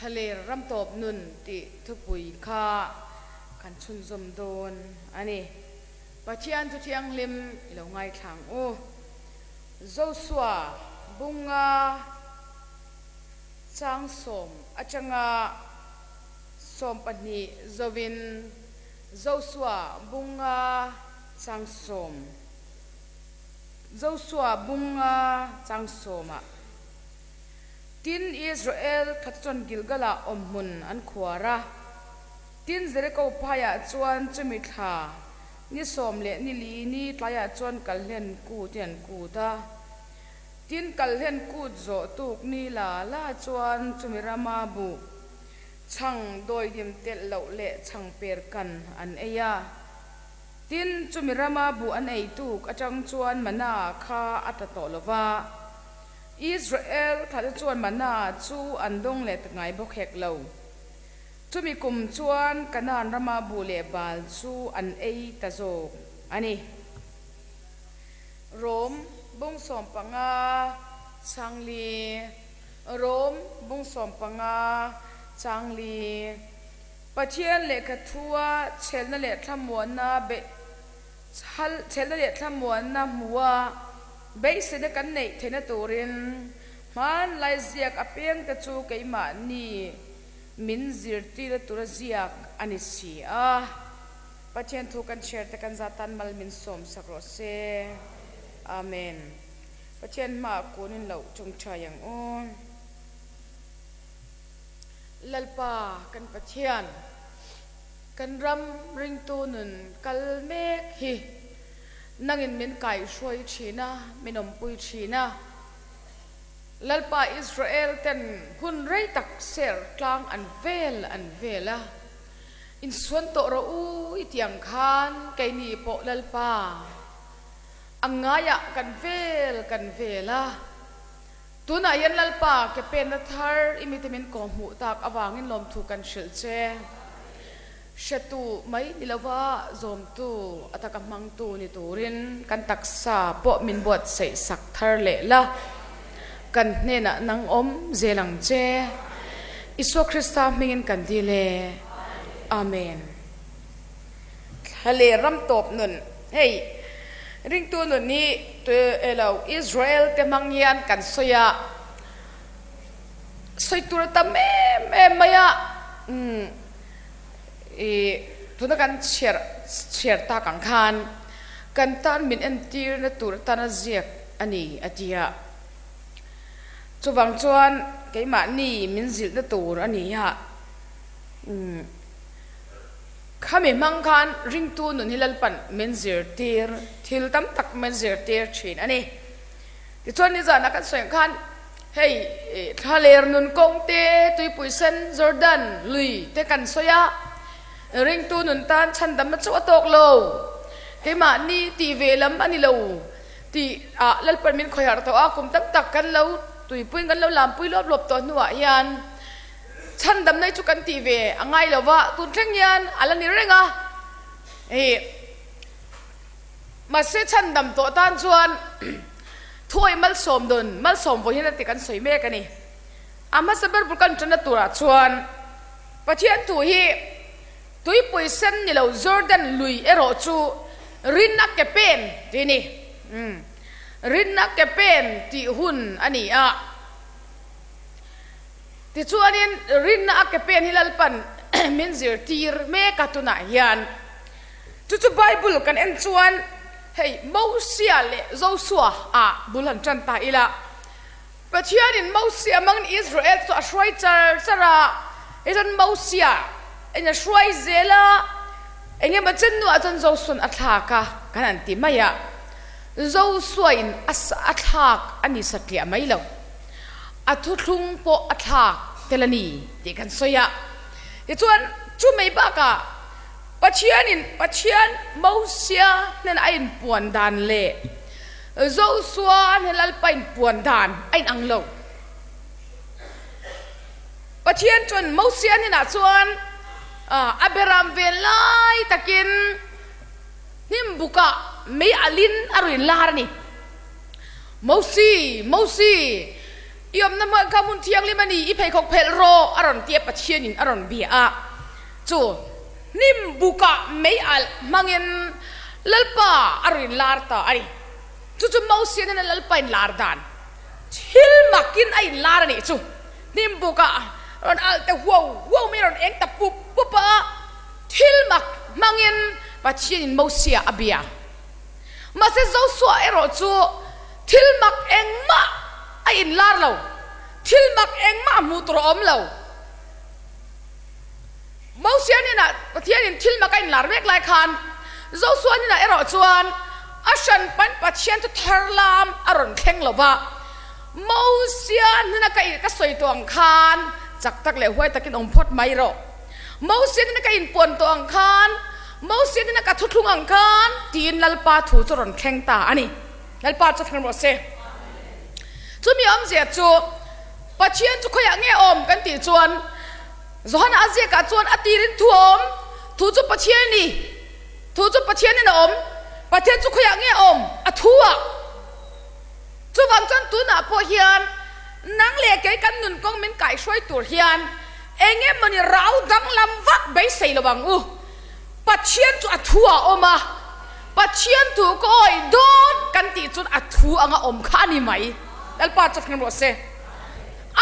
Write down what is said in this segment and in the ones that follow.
Thlaler ramtawp nun tih thupui kha kan chhunzawm dawn a ni. Pathian thu thianghlim i lo ngaithla ang u. Josua bunga chang 10 atanga 12 zovin Josua bunga chang 10 Josua bunga chang 10-ah Tin Israel khat chuan Gilgal-ah awmhmun an khuar a. Tin Jeriko phaiah chuan chumi thla ni 14 ni tlaiah chuan Kalhlen kut in an kut a. Tin Kalhlen kut zawh tuk ni la la chuan chumi rama buh chhang dawidim telh loh leh chhang per kan an ei a. Tin chumi rama buh an ei tuk atang chuan mana kha a tla tawh lo va. Israel thlahte chuan mana chu an dawng leh ta ngai bawk hek lo. Chumi kum chuan Kanaan rama buh leh bal chu an ei ta zawk a ni. Rom bung 15 chang li Rom bung 15 chang li Pathian lehkha thua chhelna leh thlamuanna beih chhelna leh thlamuanna hmua beiseina kan neih theihna turin hmanlai ziak apiangte chu keimahni min zirtirna tura ziak a ni si a. Pathian thu kan chhiar te kan zat tan mal min sawm sak rawh se. Amen. Pathian hmaah kunin loh tawngtai ang u. Lalpa kan Pathian, kan ram ringtu nun kal mek hi nangin min kaihhruai thin a, min awmpui thin a. Lalpa Israel ten hun rei tak ser tlang an vel an vel a. Insuan tawh rawh u i ti ang khan keini pawh Lalpa a ngaiah kan vel kan vel a. Tunah hian Lalpa ke penna thar i mite min kawhhmuh tak avangin lawmthu kan hrilh che. Hretu mai ni lova zawmtu a taka hmangtu ni turin kan taksa pawh min buatsaih sak thar leh la. Kan hnenah nang awm zel ang che. Isua Krista hmingin kan dil e. Amen. Thla leh ram tawp nun. Hei, ringtu nun hi elo Israel te hmang hian kan sawi a, sawi tur a tam em em mai a. Umm, i tuna kan chhiar chhiar tak ang khan kan tan min entirna tur atana ziak a ni a ti a. Chuvang chuan keimahni min zilhna tur a ni a. Umm. Khami hmang khan ringtu nun hi Lalpan min zirtir, thil tam tak min zirtir thin a ni. Tichuan nizanah kan sawi ang khan hei thlaler nun kawng te, tuipui sen, Jordan lui te kan sawi a, ringtu nun tan chhandamna chu a tawk lo, keimahni tih ve lam a ni lo tih ah Lalpan min khawi harh tawh a, kum tam tak kan lo tuipuiin kan lo lampui lawp lawp tawh hnuah hian, Chhandamna hi chu kan tih ve a ngai lo va, tun thleng hian a la ni reng a. Hei mahse chhandam tawh tan chuan thuawih malsawm dawn, malsawm vawi hian a ti kan sawi mek a ni. A hmasa ber bul kan tanna turah chuan Pathian thu hi tuipui sen ni lo Jordan lui erawh chu rinna ke pen tih a ni. Rinna ke pen tih hun a ni a. Tichuanin rinna a ke pen hi Lalpan min zirtir mek a tunah hian. Chu chu Bible kan en chuan hei Mosia leh Josua ah bul han tan ta ila. Pathianin Mosia hmangin Israel chu a hruai char char a, hei chuan Mosia in a hruai zel a, eng emaw chen hnuah chuan Josua'n a thlak a kan han ti mai a. Josua in a thlak a ni satliah mai lo. A thuthlung pawh a thlak tel a ni tih kan sawi a. Tichuan, chu mai bakah Pathianin Pathian Mosia hnena a inpuan dan leh Josua hnen Lalpa inpuan dan a inang lo. Pathian chuan Mosia hnenah chuan a beram ven lai takin hnim bukah mei alin a rawn inlar a ni. Mosi! Mosi! I awmna hmuh kha hmun thianghlim a ni, i pheikhawk phelh rawh, a rawn ti a, Pathianin a rawn bia a. Chu hnim bukah mei alh hmangin Lalpa a rawn inlar ta a ni. Chu chu Mosia nena Lalpa inlar dan thil makin a inlar a nih chu. Hnim bukah rawn alh ta huau huau mai a rawn eng ta pup pup a, thil mak hmangin Pathianin Mosia a bia. Mahse Joshua erawh chu thil mak engmah a inlar lo, thil mak engmah hmuh tur a awm lo. Mosia hnenah Pathianin thil mak a inlar mek lai khan Joshua hnenah erawh chuan a hranpan Pathian chu thar lam a rawn thleng lo va. Mosia hnena ka ka sawi tawh ang khan chak tak leh huai takin awm phawt mai rawh. Mosia hnena ka inpuan tawh ang khan, Mosia hnena ka thuthlung ang khan tiin Lalpa thu chu rawn thleng ta a ni. Lalpa chu thleng rawh se. Chumi awmzia chu Pathian chu khawiah nge awm kan tih chuan Johana a ziakah chuan a tirin thu a awm, thu chu Pathian a ni, thu chu Pathianin a awm, Pathian chu khawiah nge awm a thu ah. Chuvang chuan tunah pawh hian nang leh kei kan nun kawng min kaihhruai tur hian eng emawni rau danglam vak beisei lo ang u. Pathian chu a thu ah a awm a, Pathian thu ka awih dawn kan tih chuan a thu anga awm kha a ni mai. Lalpa chu thleng rawh se.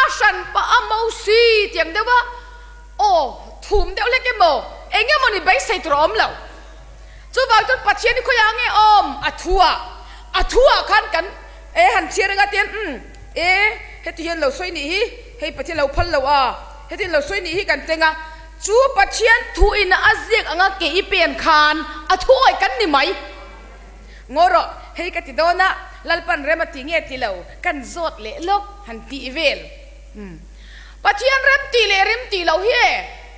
A hran pah a Mosi tiang deuh a, aw thum deuh hlek emaw eng emawni beisei tur a awm lo. Chuvang chuan Pathian hi khawiah nge awm? A thu ah. A thu ah khan kan e han chhiar anga tian umm e heti hian lo sawi nih hi, hei Pathian lo phal lo a, heti hian lo sawi nih hi kan teng a. Chu Pathian thu in a ziak anga ke i pen khan a thu awih kan ni mai. Ngaw rawh, hei ka ti dawn a, Lalpan rem a ti nge ti lo, kan zawt leh lawk han tih vel. Umm. Pathian rem tih leh rem tih loh hi e,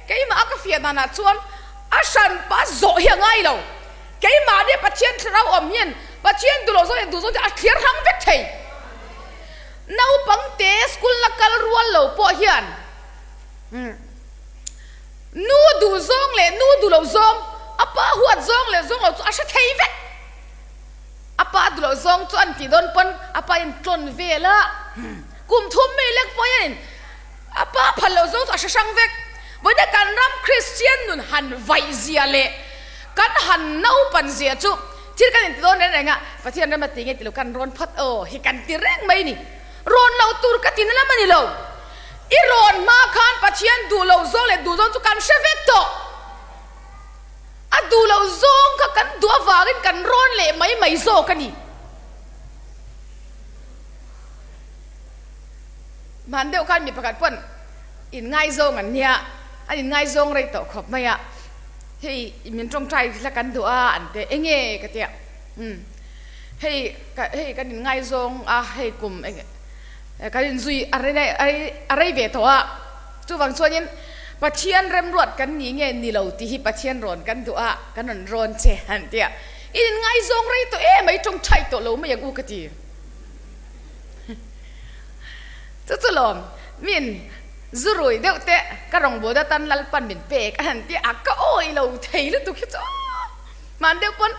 keimah a ka fiah danah chuan a hran pa zawh hi a ngai lo. Keimahni Pathian thlarau awm hian Pathian duh loh zawng leh duh zawng chu a thlir hrang vek thei. Naupang te school la kal rual lo pawh hian umm. Nu duh zawng leh nu duh loh zawng, a pa huat zawng leh zawng lo chu a hre thei vek. A pa duh loh zawng chu an tih dawn pawn a pa in tlawn vel a, kum thum mi lek pawh hianin a pa phal loh zawng chu a hre hrang vek. Vawiin kan ram Kristian nun han vaih zia leh kan han naupan zia chu thil kan inti dawn reng reng a, Pathian ram a ti nge ti lo kan rawn phawt aw hi kan ti reng mai ni. Rawn loh tur ka ti na lam a ni lo. I rawn hma khan Pathian duh loh zawng leh duh zawng chu kan hre vek tawh. A duh loh zawng kha kan duh avangin kan rawn leh mai mai zawk a ni. Hman deuh khan mi pakhat pawn inngaizawng an nia, an inngaizawng rei tawh khawp mai a, hei min tawngtai hla kan duh a an ti a, enge ka ti a, umm. Hei ka hei kan in ngaizawng a hei kum eng kan in zui a rei a rei ve tawh a chuvang chuanin Pathian remruat kan ni nge ni lo tih hi Pathian rawn kan duh a kan rawn rawn che han ti a in in ngaizawng rei tawh em mai tawngthai tawh lo mai ang u ka ti chu chu lawm min zu rui deuh te ka rawngbawlna atan Lalpan min pek a han ti a ka awih lo thei lutuk hi chu. Hman deuh pawn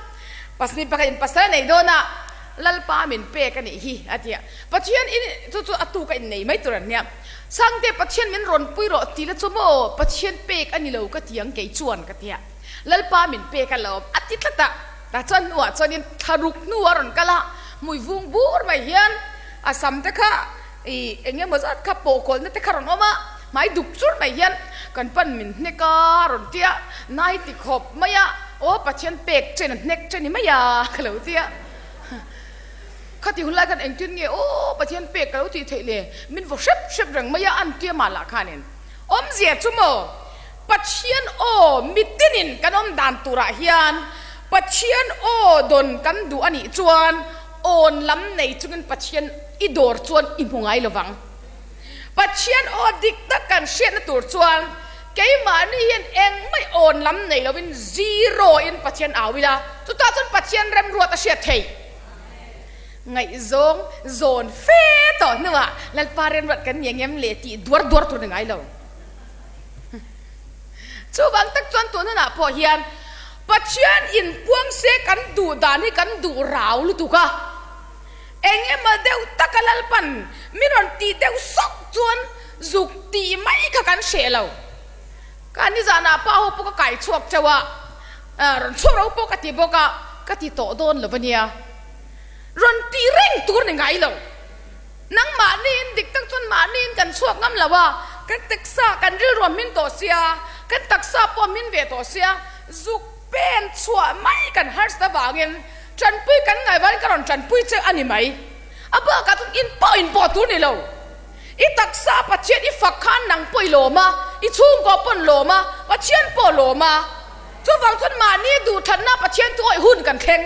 pasni pakhat in pasal a nei dawn a, Lalpa min pek a nih hi a ti a. Pathian in chu chu a tuk a innei mai tur an nia. Sangte Pathian min rawn pui rawh ti la chu maw Pathian pek a ni lo ka ti ang kei chuan ka ti a. Lalpa min pek a lawm a ti tlat a. Tah chuan hnuah chuanin thlaruk hnu a rawn kal a, hmui vung bur mai hian a sam te kha ih eng emaw zat kha pawhkawlhna te kha rawn awm a, hmai duk chur mai hian kan pan min hnek a rawn ti a, nai ti khawp mai a, aw Pathian pek chen a hnek che ni mai a ka lo ti a, khati hun lai khan engtin nge aw Pathian pek ka lo tih theih le, min vaw hrep hrep reng mai a an ti a mah lah khanin awmzia chu maw Pathian aw mitinin kan awm dan turah hian Pathian aw dawn kan duh a nih chuan Awn lam nei chungin Pathian i dawr chuan i hmu ngai lovang. Pathian aw dik tak kan hriatna tur chuan keimahni hian engmah awn lam nei lovin zero in Pathian au ila, chutah chuan Pathian remruat a hriat thei. Ngaihzawng zawn fe tawh hnuah Lalpa remruat kan ni angem le tih duar duar tur ni ngai lo. Chuvang tak chuan tun hunah pawh hian Pathian inpuang se kan duh dan hi kan duh rau lutuk a. Eng emaw deuh taka Lalpan min rawn tih deuh sawk chuan zuk tih mai kha kan hreh lo. Ka nizanah pa ho pawh ka kai chhuak chauh a, rawn chhuak ro pawh ka ti bawk a, ka ti tawh dawn lo ania. Rawn tih reng tur ni ngai lo. Nang mahniin dik tak chuan mahniin kan chhuak ngam lo a, kan taksa kan rilru a hmin tawh sia, kan taksa pawh a hmin ve tawh sia, zuk pen chhuah mai kan harsat avangin Tanpui kan ngai vangin ka rawn tanpui che a ni mai. A bakah chuan in pawh in pawh tur ni lo. I taksa Pathian i fak khan nang pawh i lawm a, i chhungkaw pawh an lawm a, Pathian pawh a lawm a. Chuvang chuan mahni duhthatna Pathian thu awih hun kan thleng.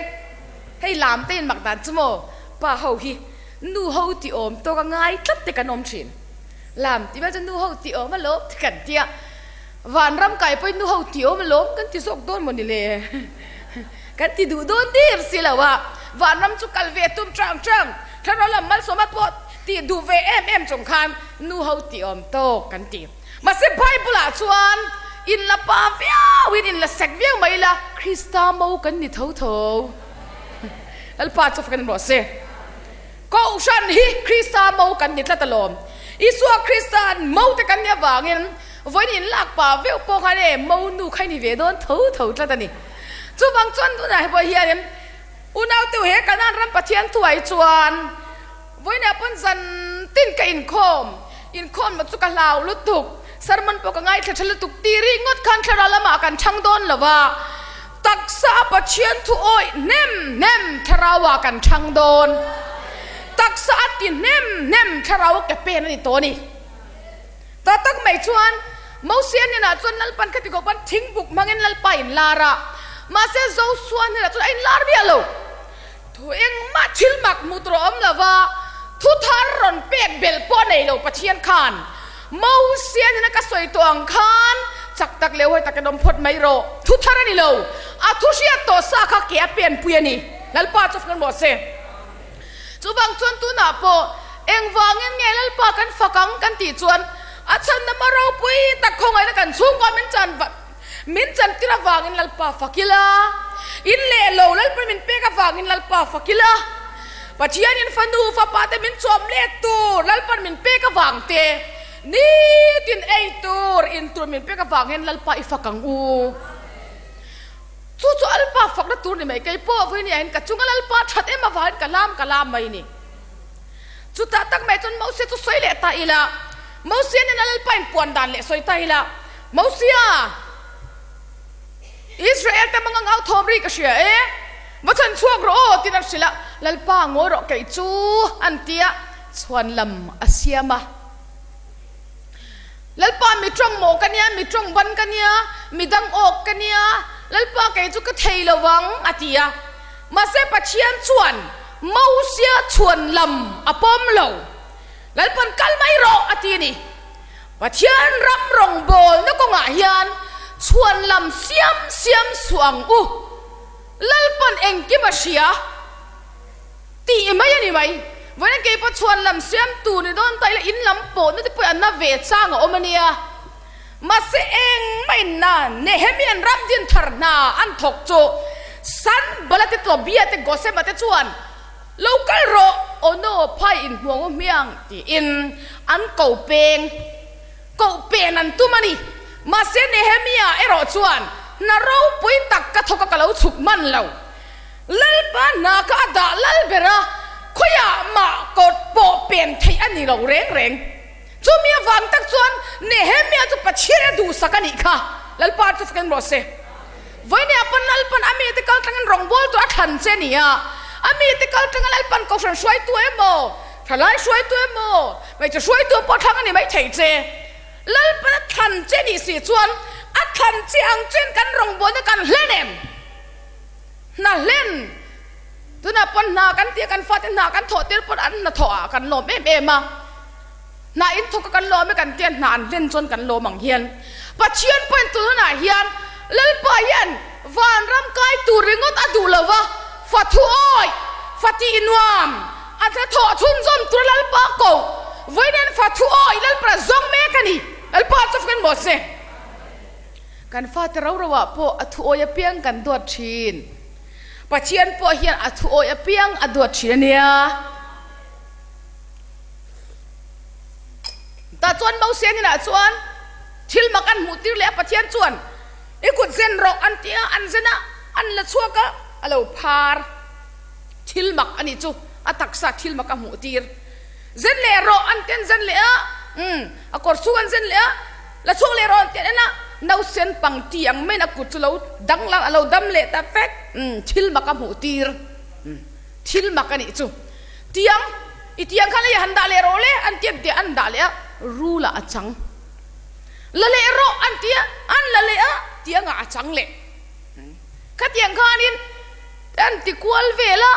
Hei lam te in mak dan chu maw pa ho hi nu ho ti awm tawk a ngai tlat te kan awm thin. Lam tih vel chu nu ho ti awm alawm te kan tia. Vanram kai pawhin nu ho ti awm alawm kan ti zawk dawn maw ni le. Kan ti duh dawn dir si lo a, vanram chu kal ve tum chang chang, thlarau lam malsawma pawh tih duh ve em em chung khan nu ho tih awm tawk kan ti. Mahse Bible ah chuan in la pa viau in in la sek viau mai la, Krista mo kan ni tho tho. Lalpa chu fak in rawh se. Kohhran hi Krista mo kan ni tlat alawm. Isua Krista'n mo te kan nih avangin vawiin in lak pa viau pawh khan e mo nu kha i ni ve dawn tho tho tlat a ni. Chuvang chuan tunah he pawh hianin unaute he Kanaan ram Pathian thuai chuan vawiinah pawn zan tin ka inkhawm, inkhawm loh chu ka hlau lutuk, sermon pawh ka ngaithla tha lutuk tih ringawt khan thlarau lamah kan chhang dawn lo va, taksa Pathian thu awih hnem hnem thlarauah kan chhang dawn, taksa a ti hnem hnem thlarau ke pen a ni tawh a ni. Ta tak mai chuan Mosia hnenah chuan Lalpan khati khawp khan thingbuk hmangin Lalpa a inlar a, mahse Josua hnenah chuan a inlar miah lo. Thu engmah thil mak hmuh tur a awm lo va, thu thar rawn pek belh pawh a nei lo Pathian khan. Mosia hnena ka sawi tawh ang khan chak tak leh huai takin awm phawt mai rawh. Thu thar a ni lo, a thu hriat tawh sa kha ke a penpui a ni. Lalpa chu fak rawh se. Chuvang chuan tunah pawh engvangin nge Lalpa kan fak ang kan tih chuan a chhandam a ropui tak khawngaihna kan chhungkua min chan min chantir avangin Lalpa fak ila, in leh lo Lalpa min pek avangin Lalpa fak ila, Pathianin fanu fapa te min chawm let tur Lalpan min pek avang te, nitin ei tur in tur min pek avang hian Lalpa i fak ang u. Chu chu Lalpa fakna tur ni mai, kei pawh vawi nia in ka chunga Lalpa that em avangin ka lam ka lam mai ni. Chutah tak mai chuan Mosia chu sawi leh ta ila, Mosia nena Lalpa in puan dan leh sawi ta ila, Mosia, Israel te hmanga ngau thawm ri ka hria e, va chhan chhuak rawh aw tiin an hrilh a, Lalpa ngawi rawh kei chu an ti a, chhuan lam a siam a. Lalpa mi tawng maw ka nia, mi tawng ban ka nia, mi dang awk ka nia, Lalpa kei chu ka thei lo vang, a ti a. Mahse Pathian chuan Mosia chhuan lam a pawm lo. Lalpa'n kal mai rawh, a ti a ni. Pathian ram rawngbawlna kawngah hian chhuan lam siam siam suh ang u. Lalpa'n engkim a hria. Tih mai a ni mai. Vawiin kei pawh chhuan lam siam tur ni dawn ta ila in lam pawhna te pawh an na ve chang a awm a nia. Mahse engmah in na Nehemian ram din thar hna an thawk chu Sanbala te Tobia te Gosema te chuan lo kal rawh aw no phai in hmuang u hmiang tiin an ko peng koh pen an tum a ni. Mahse Nehemia erawh chuan hna ropui tak ka thawk a ka lo chhuk hman lo. Lalpa hna kha a dah lal ber a, khawiah mah kawt pawh pen theih a ni lo reng reng. Chumi avang tak chuan Nehemia chu Pathian a duhsak a nih kha. Lalpa chu fakin rawh se. Vawinia pawn Lalpan a mite kal tangin rawngbâwl tur a thlan che a ni a, a mite kal tanga Lalpan kohhran hruaitu emaw, thalai hruaitu emaw, hmeichhe hruaitu pawh thlang a ni maithei che. Lalpan a thlan che a nih si chuan a thlan che ang chuan kan rawngbâwlna kan hlen em? Hna hlen, tunah pawn hna kan tih a kan fate hna kan thawh tir pawn an hna thawh ah kan lawm em em a, hna in thawk a kan lawm e kan tia hna an hlen chuan kan lawm ang hian Pathian pawhin tun hunah hian Lalpa hian vanram kai tur ringawt a duh lo va, fa thu awih, fa tih nuam, a hna thawh chhunzawm tura Lalpa ko vawiin fa thu awih Lalpa zawng mek a ni, Lalpa chu fak in se. Kan fate ro ro ah pawh a thu awi apiang kan duat thin. Pathian pawh hian a thu awi apiang a duat thin a nia. Tah chuan Mosia hnenah chuan thil mak an hmuh tir leh a, Pathian chuan i kut zen rawh an ti a, an zen a, an la chhuak a, a lo phar. Thil mak a nih chu, a taksa thil mak a hmuh tir. Zen leh rawh an ti an zen leh a, umm a kawr chhung an zen leh a, la chhuak leh rawh an ti an en a, nausen pangti ang maiin a kut chu lo danglam a lo dam leh ta vek, umm thil mak a hmuh tir, umm thil mak a nih chu. Tiang, i tiang khan hei han dah leh rawh le an ti a, tiah an dah leh a, rul ah a chang. La leh rawh an ti a, an la leh a, tiang ah a chang leh. Khatiang khanin an ti kual vel a.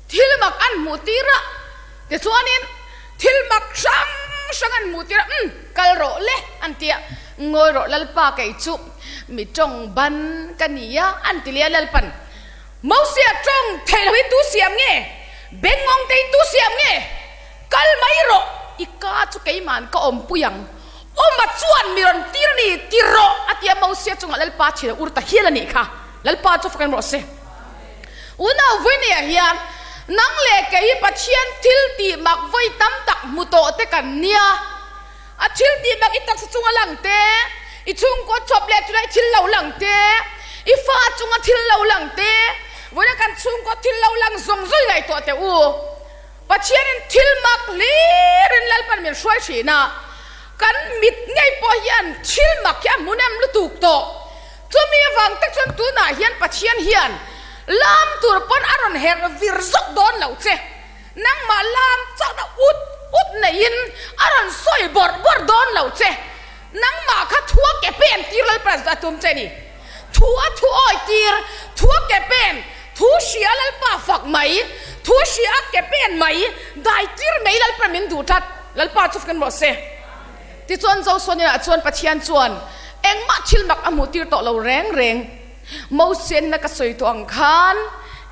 Thil mak an hmuh tir a, tichuanin thil mak hrang hrang an hmuh tir a, umm kal rawh le an ti a, ngawi rawh Lalpa kei chu mi tawng ban ka ni a an ti leh a, Lalpan Mosia tawng theih loh hi tu siam nge? Bengngawng te hi tu siam nge? Kal mai rawh, i ka chu keima'n ka awmpui ang. Awma chuan mi rawn tir a ni, ti rawh, a ti a, Mosia chungah Lalpa thin a ur ta hial a nih kha. Lalpa chu fak en rawh se. Unau Vawinia hian nang leh kei hi Pathian thil tih mak vawi tam tak hmu tawh te kan nia. A thil tih mak i taksa chunga lang te, i chhungkaw chawp leh chulai thil lo lang te, i fa chunga thil lo lang te, vawiina kan chhungkaw thil lo lang zawng zawng ngaihtuah teh u. Pathianin thil mak hlirin Lalpan min hruai thin a, kan mit ngei pawh hian thil mak hi a hmu nem lutuk tawh. Chumi avang tak chuan tunah hian Pathian hian lam tur pawn a rawn herh vir zawk dawn lo che. Nangmah lam chakna ut ut neiin a rawn sawi bawrh bawrh dawn lo che. Nangmah kha thu a ke pen tir Lalpa a tum che ni. Thu a thu awi tir, thu a ke pen, thu hria Lalpa fak mai, thu hria a ke pen mai, dai tir mai Lalpa min duh tlat. Lalpa chu fak rawh se. Tichuan Joshua-ah chuan Pathian chuan engmah thil mak a hmuh tir tawh lo reng reng. Moses-na ka sawi tawh ang khan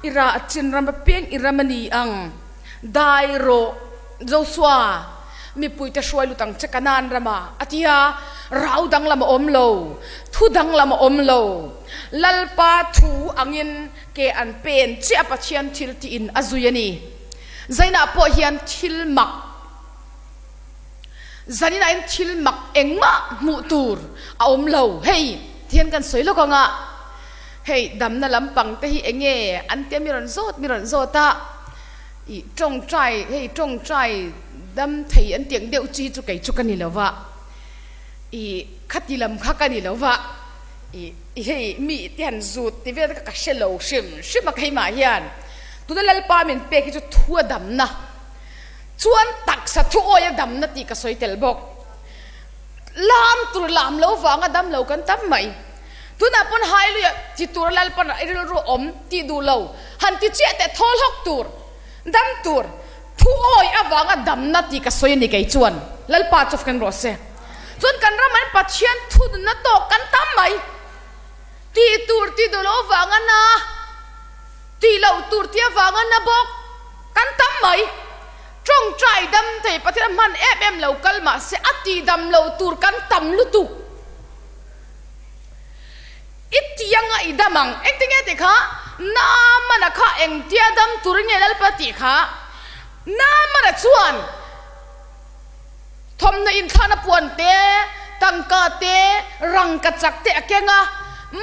i rah chin ram apiang i ram a ni ang. Dai rawh, Joshua, mipuite hruai lut ang che Kanaan rama, a ti a. Rau danglam a awm lo, thu danglam a awm lo. Lalpa thu angin ke an pen chiah a Pathian thil tiin a zui a ni. Zainah pawh hian thil mak. Zaninah hian thil mak engmah hmuh tur a awm lo. Hei tihian kan sawi lawk ang a, hei damna lampang te hi eng nge an tia mi rawn zawt mi rawn zawt a, ih tawngtai hei tawngtai dam thei an tih ang deuh chi hi chu kei chu ka ni lo va, ih khati lam kha ka ni lo va, ih hei mi te han zut ti vel te kha ka hre lo hrim hrim a keimah hian tuna Lalpa min pek hi chu thu a damna. Chuan taksa thu awia damna tih ka sawi tel bawk. Lam tur lam lo vanga dam lo kan tam mai. Tunah pawn Hailuia ti tur Lalpan i rilru awm tih duh lo han ti chiah teh thawl hawk tur, dam tur, thu awi avanga damna tih ka sawi a ni kei chuan Lalpa chu fken rawh se. Chuan kan ram an Pathian thu nunna tawk kan tam mai. Tih tur tih duh lo avanga na. Tih loh tur tih avanga na bawk kan tam mai. Tawngtai dam thei Pathian a hman em em lo kal mahse a tih dam loh tur kan tam lutuk. I tih anga i dam ang. Engtin nge tih kha? Naamana kha engtia dam turin nge Lalpa tih kha? Naamana chuan thawmhnaw inthlahna puan te, tangka te, rangkachak te a keng a,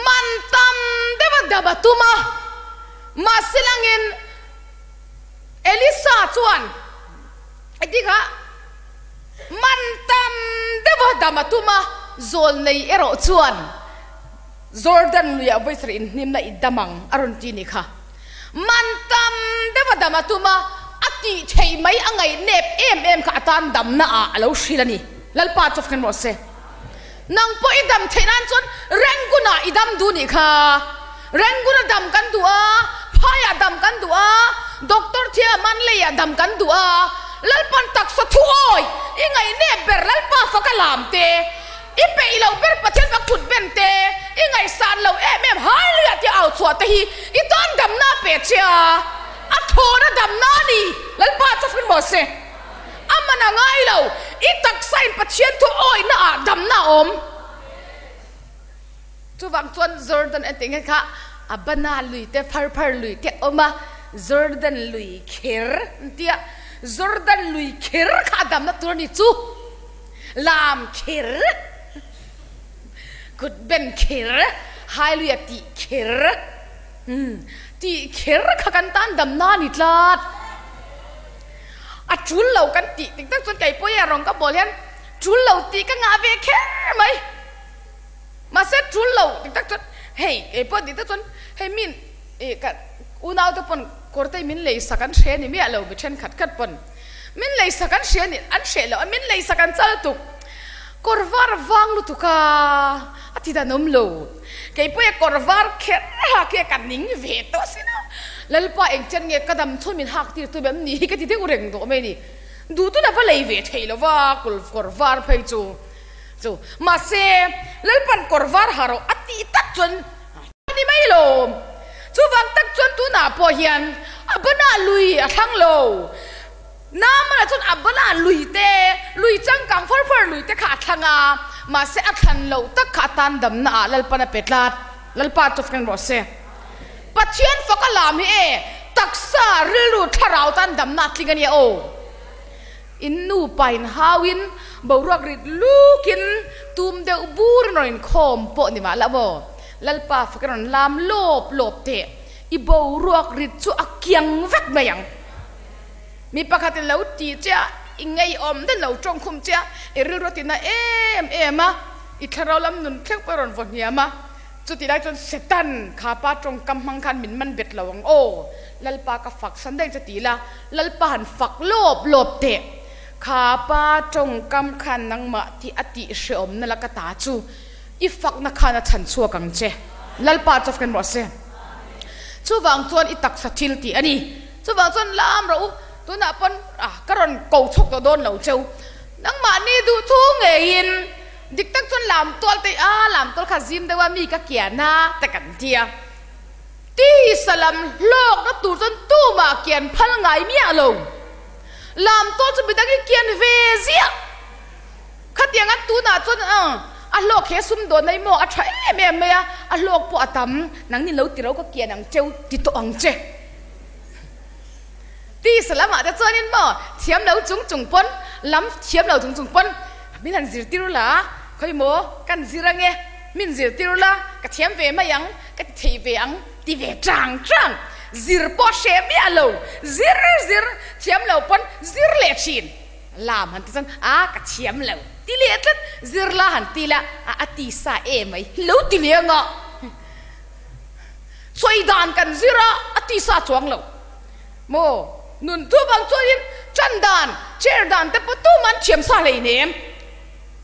man tam deuh a dam a tum a. Mahse langin Elisa chuan engtin kha man tam deuh a dam a tum a, zawlnei erawh chuan Jordan luiah vawisarih inhnimna i dam ang a rawn ti ni kha. Man tam deuh a dam a tum a, a tih theih mai a ngaih nep em em kha a tan damna ah a lo hrilh a ni. Lalpa chu fken rawh se. Nang pawh i dam theih nan chuan Rangoon ah i dam duh nih kha. Rangoon a dam kan duh a, phai ah dam kan duh a, doctor thia Manley ah dam kan duh a. Lalpan taksa thu awi i ngaih nep ber Lalpa fak a lam te. I peih loh ber Pathian ka kut ben te, i ngaihsan loh em em Hallelujah tia au chhuah te hi i tan damna a pe che a, a thawna damna a ni, Lalpa chu fun maw se. A man a ngai lo, i taksa in Pathian thu awihna ah damna a awm. Chuvang chuan Jordan an tih nge kha Abana lui te Pharphar lui te a awm a, Jordan lui kher an ti a, Jordan lui kher kha a damna tur a ni chu, lam kher, kut ben kher, Hallelujah tih kher, umm tih kher kha kan tan damna a ni tlat. A tul lo kan tih tik tak chuan kei pawh hi a rawng ka bawl hian tul lo tih ka ngah ve kher mai. Mahse tul lo dik tak chuan hei kei pawh dik tak chuan hei min ih ka unau te pawn kawr te min lei sak an hre ni miah lo mi thenkhat khat pawn min lei sak an hria ni an hreh loh a min lei sak an chal tuk kawr var vang lutuk a a ti dan awm lo kei pawh e kawr var kher ha khi ka ning ve tawh sin a Lalpa engchen nge ka dam chhun min hak tir tum em ni hi ka ti deuh reng tawh mai ni duh tun a va lei ve thei lo va kawr var phei chu. Chu, mahse, Lalpan kawr var ha rawh a tih tak chuan a ni mai lo. Chuvang tak chuan tunah pawh hian a banah lui a thlang lo. Naamana chuan a banah lui te, lui changkang far far lui te kha a thlang a, mahse a thlan loh tak kha a tan damna ah Lalpan a pe tlat. Lalpa chu feng rawh se. Pathian fak a lam hi e, taksa, rilru, thlarau tan damna a tling a nia aw. In nupa in hauin boruak rit lukin tum deuh bur in rawn inkhawm pawh ni mah la maw? Lalpa fak in rawn lam lawp lawp teh, i boruak rit chu a kiang vek mai ang. Mi pakhat in lo ti che a, i ngeiawm den lo tawng khum che a, i rilru a tina em em a, i thlarau lam nun thleng pawh i rawn vaw hniam a, Chutih lai chuan Satan kha pa tawngkam hmang khan min man bet lo ang aw, Lalpa ka fak san daih che ti ila, Lalpa han fak lawp lawp teh. Kha pa tawngkam khan nangmah tih a tih hreawmna la ka ta chu i fakna khan a chhan chhuak ang che. Lalpa chu fken rawh se. Chuvang chuan i taksa thil tih a ni. Chuvang chuan lam rawh u, tunah pawn ka rawn ko chhawk tawh dawn lo cheu. Nangmahni duh thu ngeiin. Dik tak chuan lam tual te a lam tual kha zim deuh a mi ka kian a te kan ti a. Tisa lam hlawkna tur chuan tumah kian phal ngai miah lo. Lam tual chu midang hi kian ve ziah. Khatiang an tunah chuan a hlawk he sum dawn mai maw a tha em em mai a, a hlawk pawh a tam, nangni lo ti lo ka kian ang cheu ti tawh ang che. Tisa lamah te chuanin maw thiam lo chung chung pawn lam thiam lo chung chung pawn min han zirtir la, khawi maw kan zir ange, min zirtir la ka thiam ve mai ang, ka ti thei ve ang ti ve chang chang, zir pawh hreh miah lo, zir zir thiam lo pawn zir leh thin, lam han ti chuan a ka thiam lo ti leh tlat, zir la han ti la a ti sa emai lo ti leh anga. Sawi dan kan zir a, a tisa chuang lo maw? Nun chu vang chuanin chan dan, chair dan te pawh tum an thiam sa hleinem.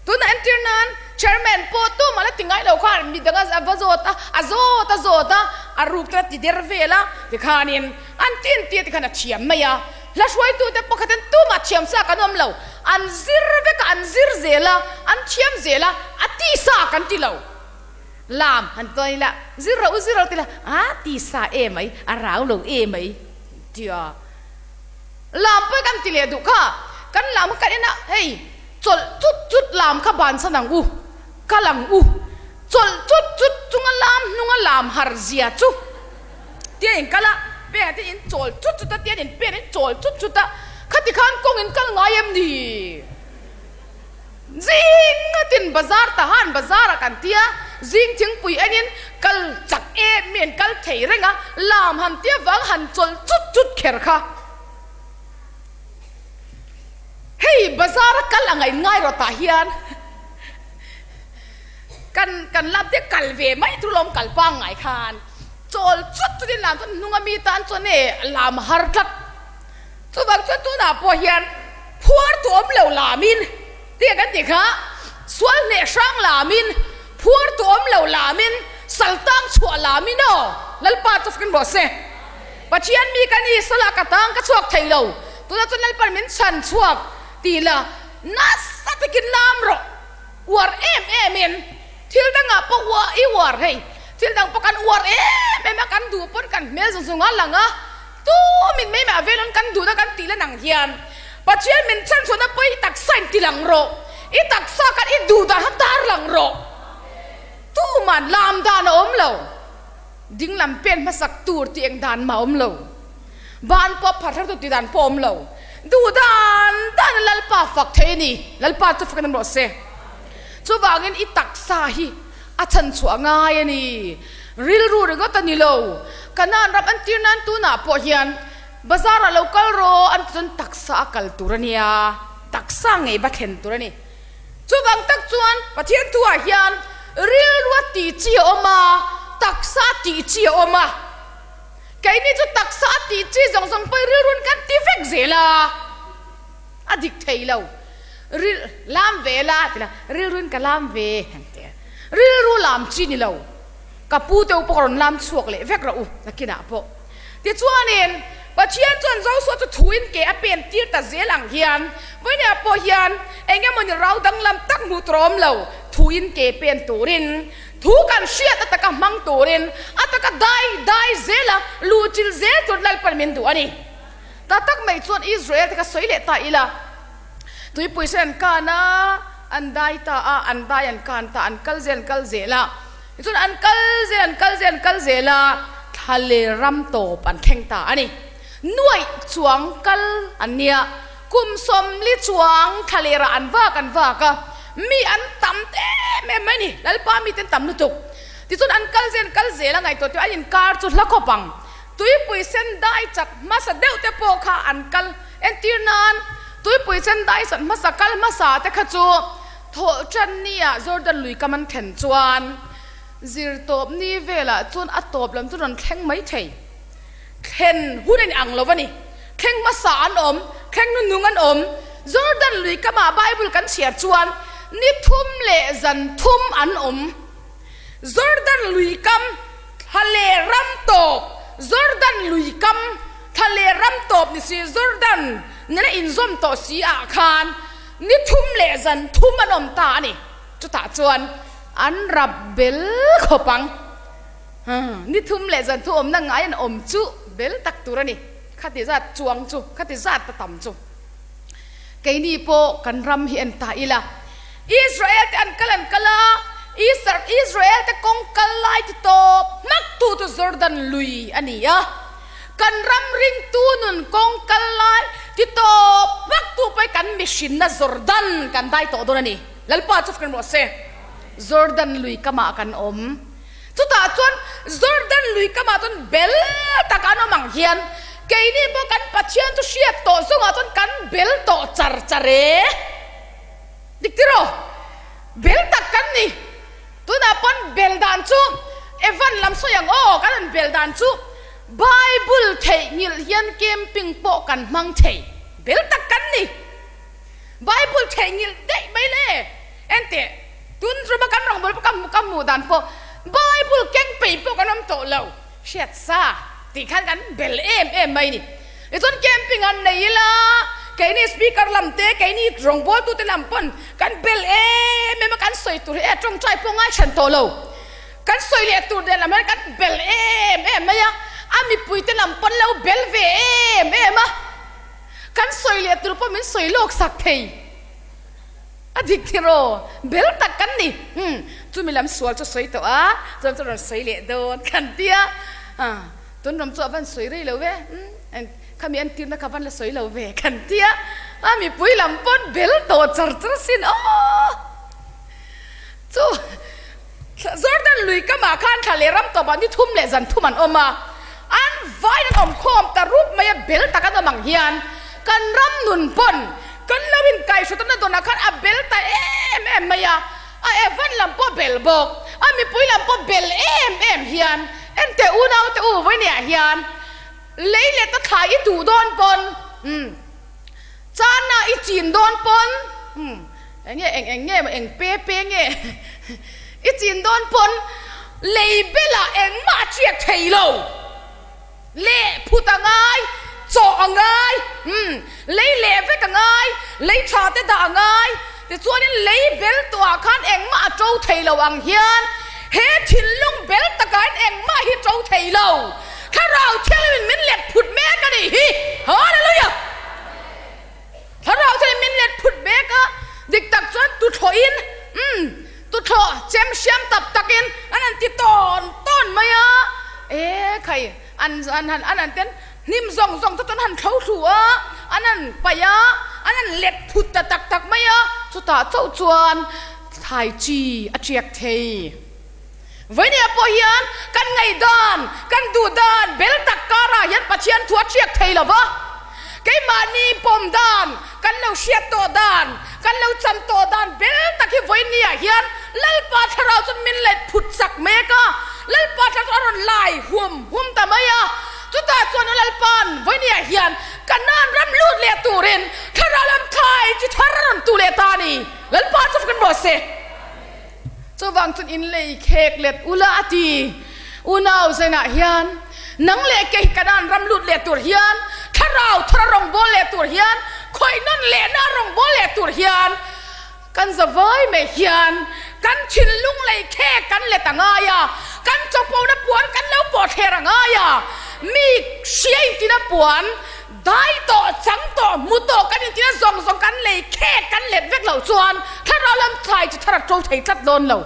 Tunah entir nan chairman pawh tum a la ti ngai lo khan mi dang a va zawt a, a zawt a zawt a, a ruk te a ti der vel a, tikhanin an ti an ti a tikhan a thiam mai a. Hla hruaitute pakhatin tumah thiam sa kan awm lo, an zir vek a, an zir zel a, an thiam zel a, a tisa kan ti lo. Lam han tawn ila, zir ro zir ro tila, a ti sa e mai, a rau lo e mai tia lam pawh kan ti leh duh kha, kan lam kha kan en a, hei chawlh chut chut lam kha bansan ang u, kal ang u, chawlh chut chut chunga lam hnunga lam har zia chu tia in kal a, pengah te in chawl chut chut a, tian in pen in chawl chut chut a, khati khan kawng in kal ngai em ni? Zing ngatin bazar tahan bazar ah kan tia, zing thingpui engin kal chak em mi an kal thei reng a, lam han tia vang han chawlh chut chut kher kha. Hei bazar a kal anga in ngai rawh tah hian kan kan lam te kal ve mai thu lawm kal pangngai khan chawl chut chut in lam chuan hnung a mi tan chuan e lam a har tlat. Chuvang chuan tunah pawh hian phuar tu awm lo lamin tia kan tih kha sual hneh hrang lamin phuar tu awm lo lamin saltang chhuah lamin aw Lalpa chu fakin rawh se. Pathian mi ka ni salah ka tang ka chhuak thei lo tunah chuan Lalpan min chhan chhuak tih la nasa takin lam rawh uar em em in thil dangah pawh uah i uar hei thil dang pawh kan uar em em a kan duh pawn kan hmel zawng zawng a lang a. Tu min mai mah vel an kan duhna kan tih lan ang hian Pathian min chhanchhuahna pawh i taksa in ti lang rawh, i taksa khan i duh dan kha tar lang rawh. Tuman lam dan a awm lo. Dinglam pen hmasak tur tih eng dan mah a awm lo. Ban pawh phar thar tur tih dan pawh a awm lo. Duh dan dan a Lalpa fak thei a ni. Lalpa chu fakin awm rawh se. Chuvangin i taksa hi a chhanchhuah ngai a ni. Rilru ringawt a ni lo. Kanaan ram an tir nan tunah pawh hian bazar ah lo kal rawh an ti chuan taksa a kal tur a nia. Taksa ngei va thlen tur a ni. Chuvang tak chuan Pathian thuah hian rilrua tih chi a awm a, taksa tih chi a awm a. Keini chu taksa a tih chi zawng zawng pawhin rilruin kan ti vek zel a, a dik thei lo. Ril, lam ve la ti la, rilruin ka lam ve han ti a. Rilru lam chi ni lo. Ka pu te u pawh ka rawn lam chhuak leh vek rawh u nakinah pawh. Tichuanin, Pathian chuan Josua chu thuin ke a pen tir ta zel ang hian, vawinia pawh hian eng emawni rau danglam tak hmuh tur a awm lo, thuin ke pen turin, thu kan hriat a taka hmang turin, a taka dai dai zela luhchilh zel tur Lalpan min duh a ni. Ta tak mai chuan Israel te kha sawi leh ta ila, tuipui sen an kan a, an dai ta a, an dai an kan ta, an kal zel an kal zel a, Tichuan an kal zel, an kal zel, an kal zel a, thla leh ram tawp an thleng ta a ni. Nuaih chuang kal an nia, kum sawmli chuang thla lerah an vak an vak a, mi an tam em em mai a ni, Lalpa mite an tam lutuk. Tichuan an kal zel, an kal zel a, ngaihtuah teh an inkar chu hla khawp ang. Tuipui sen dai chak hmasa deuh te pawh kha an kal entir nan, tuipui sen dai chak hmasa kal hmasa te kha chu, Thawh tan nia Jordan lui kam an thlen chuan zirtawp ni velah chuan a tawp lam chu rawn thleng mai thei. Thlen hun a ni ang lo a ni. Thleng hmasa an awm, thleng nunung an awm. Jordan lui kamah Bible kan chhiar chuan ni thum leh zan thum an awm. Jordan lui kam thla leh ram tawp, Jordan lui kam thla leh ram tawp ni si Jordan nena inzawm tawh si ah khan Ni thum leh zan thum an awm ta a ni. Chutah chuan an rap bel khawp ang. Ni thum leh zan thum awmna ngai an awm chu bel tak tur a ni. Khati zat chuang chu, khati zat ta tam chu. Keini pawh kan ram hi en ta ila. Israel te an kal an kal a, Israel te kawng kal lai ti tawp hmak tu chu Jordan lui a ni a. Kan ram ringtu nun kawng kal lai ti tawp vak tu pawh kan mihrinna Jordan kan dai tawh dawn a ni. Lalpa chu fak rawh se. Jordan lui kamah kan awm. Chutah chuan Jordan lui kamah chuan bel tak an awm ang hian keini pawh kan Pathian chu hriat tawh zawngah chuan kan bel tawh char char e. Dik tiraw? Bel tak kan ni. Tunah pawn bel dan chu Evan lam sawi ang aw, kan rawn bel dan chu Bible theihnghilh hian camping pawh kan hmang thei bel tak kan ni. Bible theihnghilh daih mai le. Enteh, tun ruma kan rawngbâwl pawh ka hmu ka hmuh dan pawh Bible keng pei pawh kan awm tawh lo. Hriat sa tih khan kan bel em em mai ni. Tichuan camping an nei ila, keini speaker lam te, keini rawngbawltute lam pawn kan bel em em a, kan sawi tur hi e tawngtai pawh ngai hran tawh lo. Kan sawi leh tur nen lam hian kan bel em em mai a, a mipuite lam pawn lo bel ve em em a, kan sawi leh tur pawh min sawi lawk sak thei. A dik tiraw? Bel tak kan ni. Umm, chumi lam sual chu sawi tawh a, chuan chu rawn sawi leh dawn kan tia. Tun ram chu a van sawi rei lo ve, umm, khami an tirna kha van la sawi lo ve kan tia. A mipui lam pawn bel tawh char char sin aw. Chu Jordan lui kamah khan thla leh ram tawpah ni thum leh zan thum an awm a, an vain an awm khawm ta rup mai a, bel tak an awm ang hian kan ram nun pawn kan lo inkaihhrawtna dawnah khan a bel ta em em mai a, a Evan lam pawh bel bawk, a mipui lam pawh bel em em hian enteh unaute u vawineah hian lei leh ta thlai i duh dawn pawn umm chana i chin dawn pawn umm. Eng nge eng eng nge maw eng pe pe nge i chin dawn pawn lei belah engmah a chiak thei lo. Leh phut a ngai, chawh a ngai, umm lei leh vek a ngai, lei tha te dah a ngai, tichuanin lei bel tawhah khan engmah a to thei lo ang hian he thinlung bel takah hian engmah hi to thei lo. Thlarau Thianghlimin min let phut mek a nih hi. Hallelujah! Thlarau chuan min let phut mek a, dik tak chuan tuthlawhin, umm, tuthlawh chem hriam tak takin An an han an han ten hnim zawng zawng te chu an han thlo thlu a, an han paih a, an han let phut ta tak tak mai a, chutah chauh chuan thlai chi a tiak thei. Vawinia pawh hian kan ngaihdan, kan duhdan bel tak karah hian Pathian thu a tiak thei lo va. Keimahni pawm dan, kan lo hriat tawh dan, kan lo chan tawh dan bel tak hi vawinia hian Lalpa thlarau chuan min let phut chak mek a, Lalpa thlarau chu a rawn lai hum hum ta mai a. Chutah chuan Lalpa'n vawinia hian Kanaan ram lut leh turin thlarau lam thlai chi thar a rawn tu leh ta a ni. Lalpa chu fak in rawh se. Chuvang chuan in lei khek let ula a ti. Unau zainah hian nang leh kei hi Kanaan ram lut leh tur hian, thlarau thar a rawngbâwl leh tur hian, khawih nawn lehna a rawngbâwl leh tur hian kan zavai mai hian kan thinlung lei khek kan let a ngai a, kan chawpona puan kan lo pawh thler a ngai a, mi hria intina puan Dai tawh, chang tawh, hmu tawh kan intina zawng zawng kan lei khek kan let vek loh chuan thlarau lam thlai chu thar a to thei tlat dawn lo.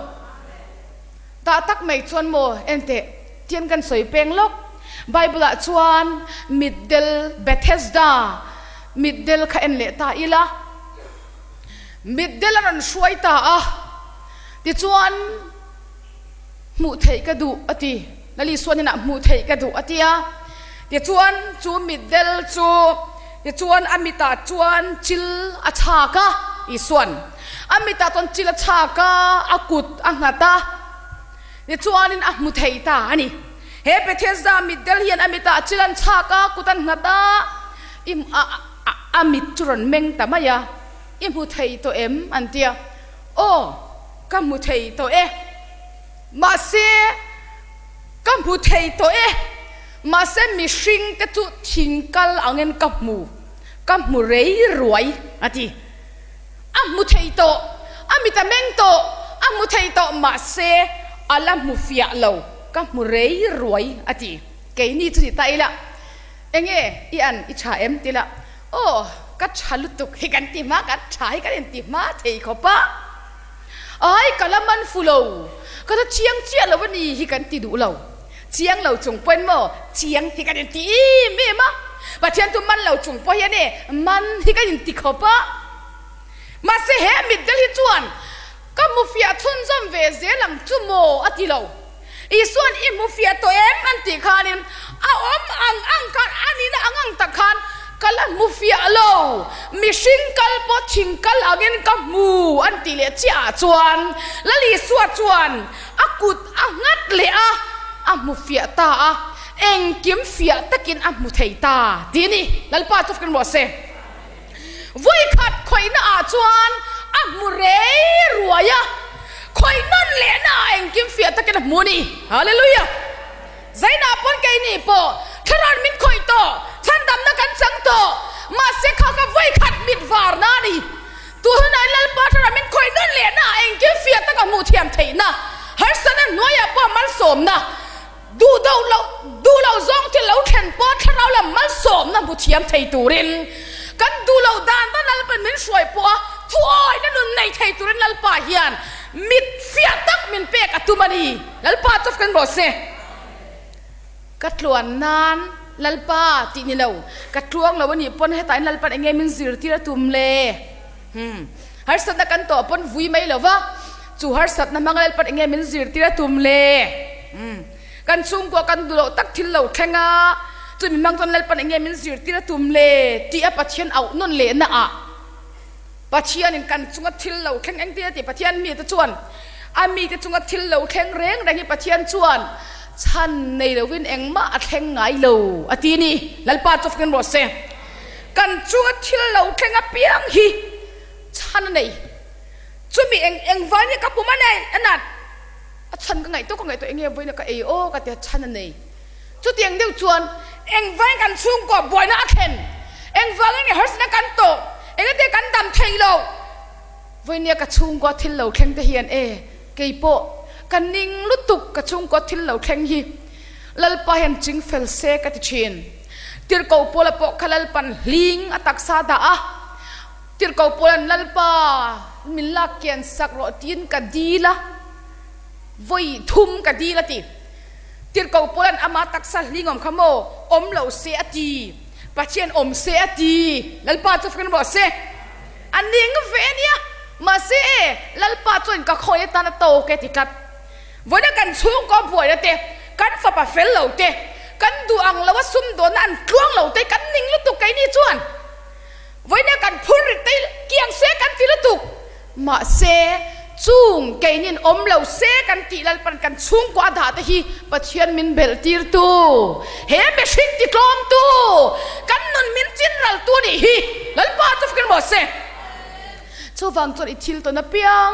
Tah tak mai chuan maw enteh tian kan sawi peng lawk. Bible ah chuan mitdel Bethesda mitdel kha en leh ta ila. Mitdel a rawn hruai ta a, tichuan hmuh theih ka duh a ti. Lali suan inah hmuh theih ka duh a ti a. Tichuan chu mitdel chu tichuan a mitah chuan chil a chhak a, Isuan a mitah chuan chil a chhak a, a kut a nghat a, tichuanin a hmu thei ta a ni. He Bethesda mitdel hian a mitah chil an chhak a, kut an nghat a, i a mit chu rawn meng ta mai a, I hmu thei tawh em? an ti a. Aw, ka hmu thei tawh e. Mahse, ka hmu thei tawh e. Mahse, mihring te chu thing kal angin ka hmu, ka hmu rei ruai, a ti. A hmu thei tawh, a mit a meng tawh, a hmu thei tawh, mahse, a la hmu fiah lo, ka hmu rei ruai, a ti. Keini chu ni ta ila, Enge i an, i tha em? ti la, Aw, ka tha lutuk hi kan ti hma, ka tha hi kan inti hma thei khawp a. Ai, ka la man fu lo, ka la chiang chiah lo a ni hi kan ti duh lo. Chiang lo chung pawhin maw chiang hi kan inti em em a, Pathian chu man lo chung pawh hian e man hi kan inti khawp a. Mahse he mitdel hi chuan ka hmu fiah chhunzawm ve zel ang chu maw a ti lo. Isuan i hmu fiah tawh em an tih khanin a awm ang ang khan a nihna ang ang tak khan ka la hmu fiah lo, mihring kal pawh thing kal angin ka hmu an tih leh chiah ah chuan Lal Isua chuan a kut a nghat leh a, a hmu fiah ta a, engkim fiah takin a hmu thei ta tih a ni. Lalpa chu fkin rawh se. Vawikhat khawihna ah chuan a hmu rei ruai a, khawih nawn lehna ah engkim fiah takin a hmu a ni. Hallelujah! Zainah pawn keini pawh thlarau min khawih tawh, chhandamna kan chang tawh, mahse kha kha vawikhat mit varna a ni. Tunah Lalpa thlarau min khawih nawn lehna ah engkim fiah taka hmuh thiam theihna, harsatna hnuaiah pawh malsawmna, Duh doh loh, duh loh zawng thil lo thlen pawh thlarau lam malsawmna hmu thiam thei turin kan duh loh dan dan Lalpa'n min hruai pawh a, thuawihna nun nei thei turin Lalpa hian mit fiah tak min pek a tum a ni. Lalpa chu fken rawh se. Ka tluan nan Lalpa tih ni lo, ka tluang lo a nih pawn hetah hian Lalpa'n eng nge min zirtir a tum le? Umm. Harsatna kan tawh pawn vui mai lo va, chu harsatna hmang Lalpa'n eng nge min zirtir a tum le? Umm. Kan chhungkua kan duh loh tak thil lo thleng a, chu mi hmang chuan Lalpa'n eng nge min zirtir a tum le? tih a Pathian auh nawn lehna ah Pathianin kan chunga thil lo thleng engtin a ti? Pathian mite chuan a mite chunga thil lo thleng reng reng hi Pathian chuan chhan nei lovin engmah a thleng ngai lo a ti a ni. Lalpa chu fak in rawh se. Kan chunga thil lo thleng apiang hi chhan a nei. Chumi eng eng vai nge ka pum a nei a nat a chhan ka ngaihtuah ka ngaihtuah eng nge vawiin ka ei aw ka ti a chhan a nei. Chutiang deuh chuan eng vain kan chhungkua buaina a thlen, eng vangin nge harsatna kan tawh, engate kan dam theih loh. Vawinia ka chhungkua thil lo thleng te hian e keipawh ka ning lutuk ka chhungkua thil lo thleng hi Lalpa hian ching fel se ka ti thin. Tirhkoh Paula pawh kha Lalpan hling a taksa dah a, Tirhkoh Paula'n Lalpa min lak kian sak rawh tiin ka dil a, vawi thum ka dil a ti. Tirhkoh Paula'n ama taksa hlingawm kha maw awm lo se a ti, Pathian awm se a ti, Lalpa chu fakin rawh se. A ning ve a nia, mahse e, Lalpa chuan ka khawi atan a tawk e ti tlat. Vawiina kan chhungkaw buaina te, kan fapa fel lo te, kan duh ang lo a sumdawnna an tluang lo te kan ning lutuk keini chuan vawiina kan phur rit te kiang se kan ti lutuk. Mahse, chung keinin awm lo se kan tih Lalpan kan chhungkaw a dah te hi Pathian min belh tirtu, he mihring ti tlawmtu, kan nun min chin raltu a nih hi Lalpa chu fakin rawh se. Chuvang chuan i thil tawn apiang,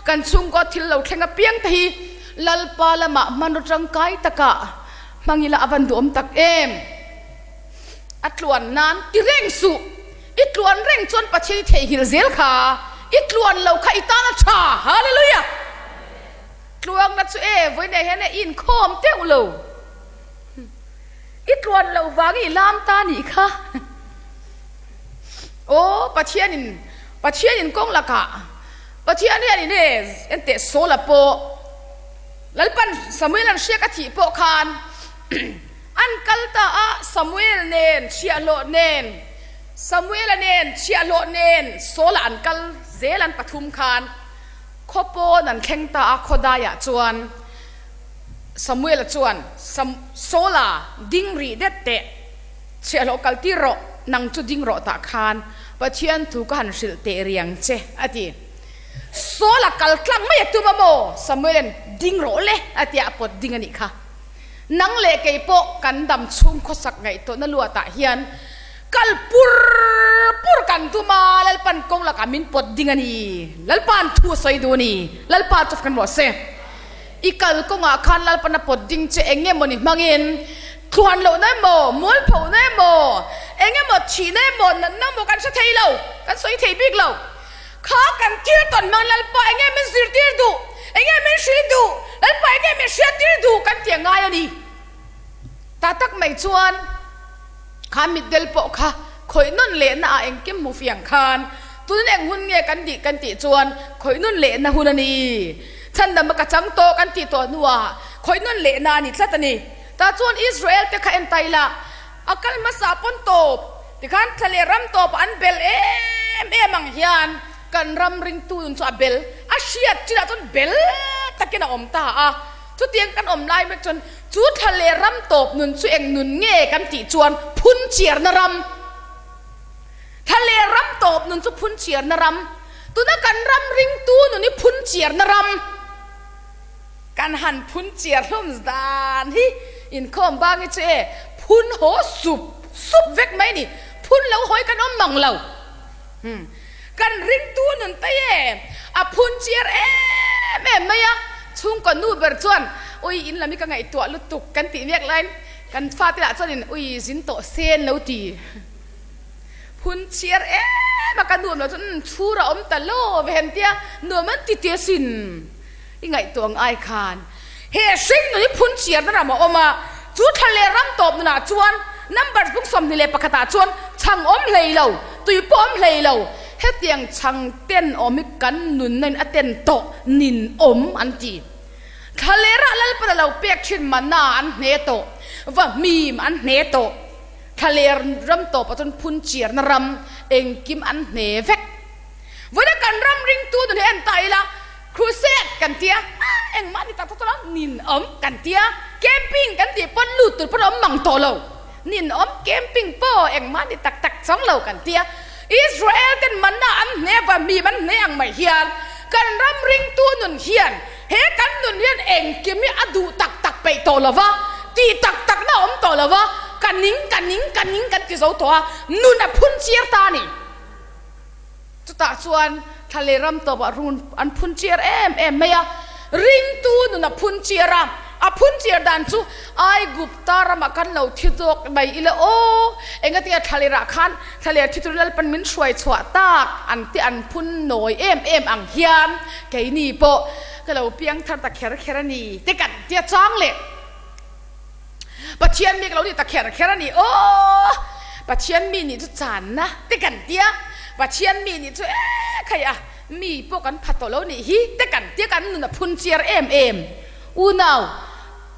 kan chhungkaw thil lo thleng apiang te hi Lalpa lamah hmanraw tangkai takah hmang ila a van duhawm tak em? A tluan nan ti reng suh. I tluan reng chuan Pathian i theihnghilh zel kha, i tluan lo kha i tan a tha. Hallelujah! Tluangna chu e, vawiinah hian e i inkhawm teuh lo. I tluan loh vangin i lam ta nih kha. Aw Pathianin Pathianin kawng lakah Pathian hian in e enteh Saula pawh Lalpan Samuel an hriak a thih pawh khan an kal ta a Samuel nen chhiahhlawh nen Samuela nen chhiahhlawh nen Saula an kal zel an pathum khan khaw pawn an thleng ta a khawdaiah chuan Samuela chuan Saula ding rih det teh Chhiahhlawh kal tir rawh, nang chu ding rawh tah khan Pathian thu ka han hrilh teh riang che, a ti. Saul a kal tlang mai a tum a maw? Samuel-a'n ding rawh le, a ti a, a pawt ding a nih kha. Nang leh kei pawh kan dam chhung khawsak ngaihtuahna luatah hian kal pur pur kan tum a, Lalpan kawng lakah min pawt ding a ni. Lalpa'n thu a sawi duh a ni. Lalpa chu kan rawh se. I kal kawngah khan Lalpan a pawt ding che eng nge mawni hmangin Tluan lohna emaw, mualphohna emaw, eng emaw thihna emaw, natna emaw kan hre thei lo, kan sawi thei bik lo. Kha kan thil tawn hmang Lalpa eng nge min zirtir duh, eng nge min hrilh duh, Lalpa eng nge min hriattir duh kan ti a ngai a ni. Ta tak mai chuan kha mitdel pawh kha khawih nawn lehna ah engkim hmu fiang khan tunin eng hun nge kan dih kan tih chuan khawih nawn lehna hun a ni. Chhandam a ka chang tawh kan tih tawh hnuah khawih nawn lehna a ni tlat a ni. Tah chuan Israel te kha en ta ila, a kal hmasa pawn tawp tikhan thla leh ram tawpah an bel em em ang hian kan ram ringtu nun chu a bel a hriat chinah chuan bel takin a awm ta a. Chutiang kan awm lai mek chuan chu thla leh ram tawp nun chu eng nun nge kan tih chuan phun chiarna ram, thla leh ram tawp nun chu phun chiarna ram, tuna kan ram ringtu nun hi phun chiarna ram. Kan han phun chiar hlawm dan hi inkhawm bang hi chu e phun haw sup sup vek mai ni, phun lo hawi kan awm mang lo. Umm kan ringtu nun ta e a phun chiar em em mai a, chhungkaw nu ber chuan ui in lam hi ka ngaihtuah lutuk kan tih mek laiin kan fate lah chuanin ui zin tawh sen lo ti. Phun chhiar em a ka nuam lo chuan umm chhur a awm ta lo ve han tia nuam an ti tia sin i ngaihtuah ang ai khan he hring nun hi phun chhiar na ram a awm a chu thla leh ram tawp nunah chuan number bung 21 ah chuan chhang awm hlei lo tui pawh awm hlei lo hetiang chhang ten awm hi kan nunna in a ten tawh nin awm an ti thla leh rah Lalpan a lo pek thin manna an hne tawh va hmim an hne tawh. Thlaler ram tawpah chuan phun chiarna ram engkim an hne vek. Vawiina kan ram ringtu nun hi en ta ila, crusade kan tia, ah engmah ni tak tak tawh lo, ninawm kan tia, camping kan tih pawn lut tur pawn a awm mang tawh lo, ninawm camping pawh engmah ni tak tak chang lo kan tia. Israel ten manna an hne vahmim an hne ang mai hian kan ram ringtu nun hian he kan nun hian engkim hi a duh tak tak peih tawh lo va, tih tak takna a awm tawh lo va, ka ning ka ning ka ning kan ti zo tawh a, nun a phun chiar ta a ni. Chutah chuan thla leh ram tawpah run an phun chiar em em mai a, ringtu nun a phun chiar a, a phun chiar dan chu Aigupta ramah kan lo thi zawk mai ila aw, engatinge thla lerah khan thla ler thi turin Lalpan min hruai chhuah tak an ti an phun nawi em em ang hian keini pawh ka lo piang thar ta kher kher a ni te kan tia chang leh Pathian mi ka lo ni ta kher kher a ni aw, Pathian mi nih chu channa te kan tia, Pathian mi nih chu e khai a mi pawh kan pha tawh lo nih hi te kan tia kan nun a phun chiar em em. Unau.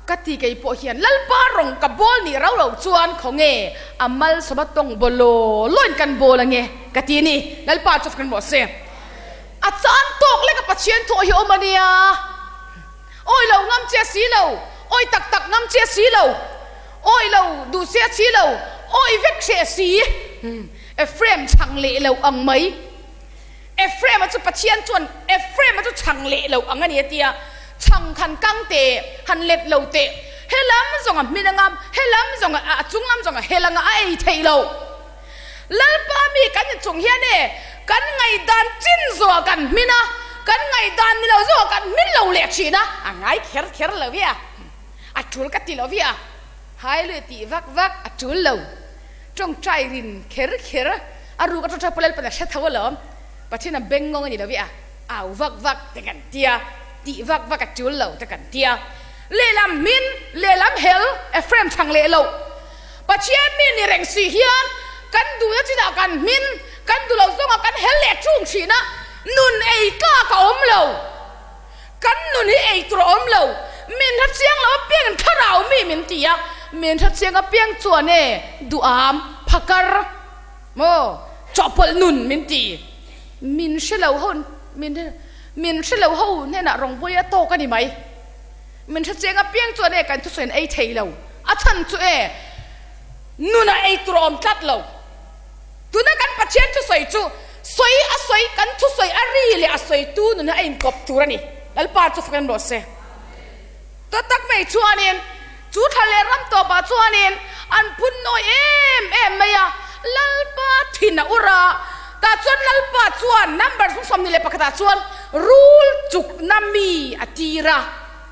Ka ti kei pawh hian Lalpa rawng ka bawl nih rau lo chuan khawnge a malsawma tawng baw law lawin kan bawl ange ka ti a ni. Lalpa chu fak in rawh se. A chan tawk lek a Pathian thawh hi awm a nia. Awi lo ngam che si lo, awi tak tak ngam che si lo, awi lo duh se si lo, awi vek hreh si. Ephraim chhang leh lo ang mai. Ephraim-a chu Pathian chuan Ephraim-a chu chhang leh lo ang a ni a ti a, chhang han kang teh, han let lo teh, he lam zawng a hmin anga, he lam zawng a, a chung lam zawng a hel anga a ei theih lo. Lalpa mi kan ni chung hian e, kan ngaihdan chin zawh kan hmin a, kan ngaihdan ni lo zawh kan hmin lo leh thin a, a ngai kher kher lo hi a, a tul ka ti lo hi a, hailui tih vak vak a tul lo. Tawngtai rin kher kher a ruk a tawngtai pawh Lalpan a hre tho alawm, Pathian a beng ngawng a ni lo i a au vak vak te kan tia, tih vak vak a tul lo te kan tia. Lehlam hmin, lehlam hel, Ephraim chhang leh lo. Pathian mi ni reng si hian kan duhna chinah kan hmin, kan duh lo zawngah kan hel leh ṭung ṭhin a, nun ei tlak a awm lo. Kan nun hi ei tur a awm lo. Min hre chiang lo apiangin thlarau mi min ti a, min hre chiang apiang chuan e duham, phakar maw, chawhpawlh nun min ti. Min hre lo ho min min hre lo ho hnenah rawngbawia tawk a ni mai. Min hre chiang apiang chuan e kan thusawi an ei thei lo. A chhan chu e nunah ei tur a awm tlat lo. Tuna kan Pathian thusawi chu sawi a sawi, kan thusawi a ri leh a sawitu nun hi a inkawp tur a ni. Lalpa chu fak em rawh se. Tawt tak mai chuanin chu thla leh ram tawpah chuanin an phun nawi em em mai a, Lalpa thin a ur a, tah chuan Lalpa chuan number zung 21 ah chuan rul chukna mi a tir a,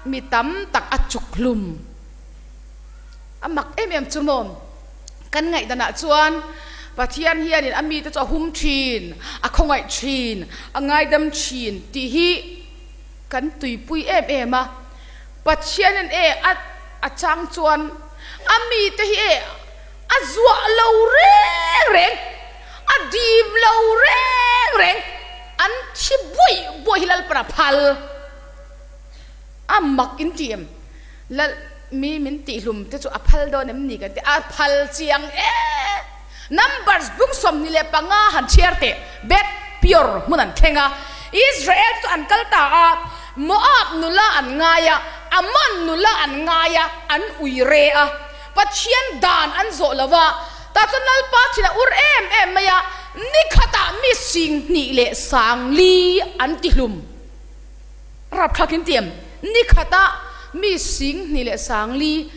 mi tam tak a chuk hlum. A mak em em chu maw? Kan ngaihdanah chuan Pathian hianin a mite chu a hum thin, a khawngaih thin, a ngaidam thin tih hi kan tuipui em em a. Pathianin e a a chang chuan a mite hi e a zuah lo reng reng, a dim lo reng reng, an thi buaih buaih hi Lalpan a phal. A mak in ti em? Lal mi min tihhlum te chu a phal dawn em ni kan ti a phal chiang e. Numbers bung 25 han chhiar teh Beth Peor hmun an thleng a, Israel chu an kal ta a, Moab nula an ngai a, Ammon nula an ngai a, an ui re a, Pathian dan an zawh lo va, tah chuan Lalpa thin a ur em em mai a, nikhatah mi 20,040 an tihlum. Rapthlak in tiam ni khat ah mi 20,040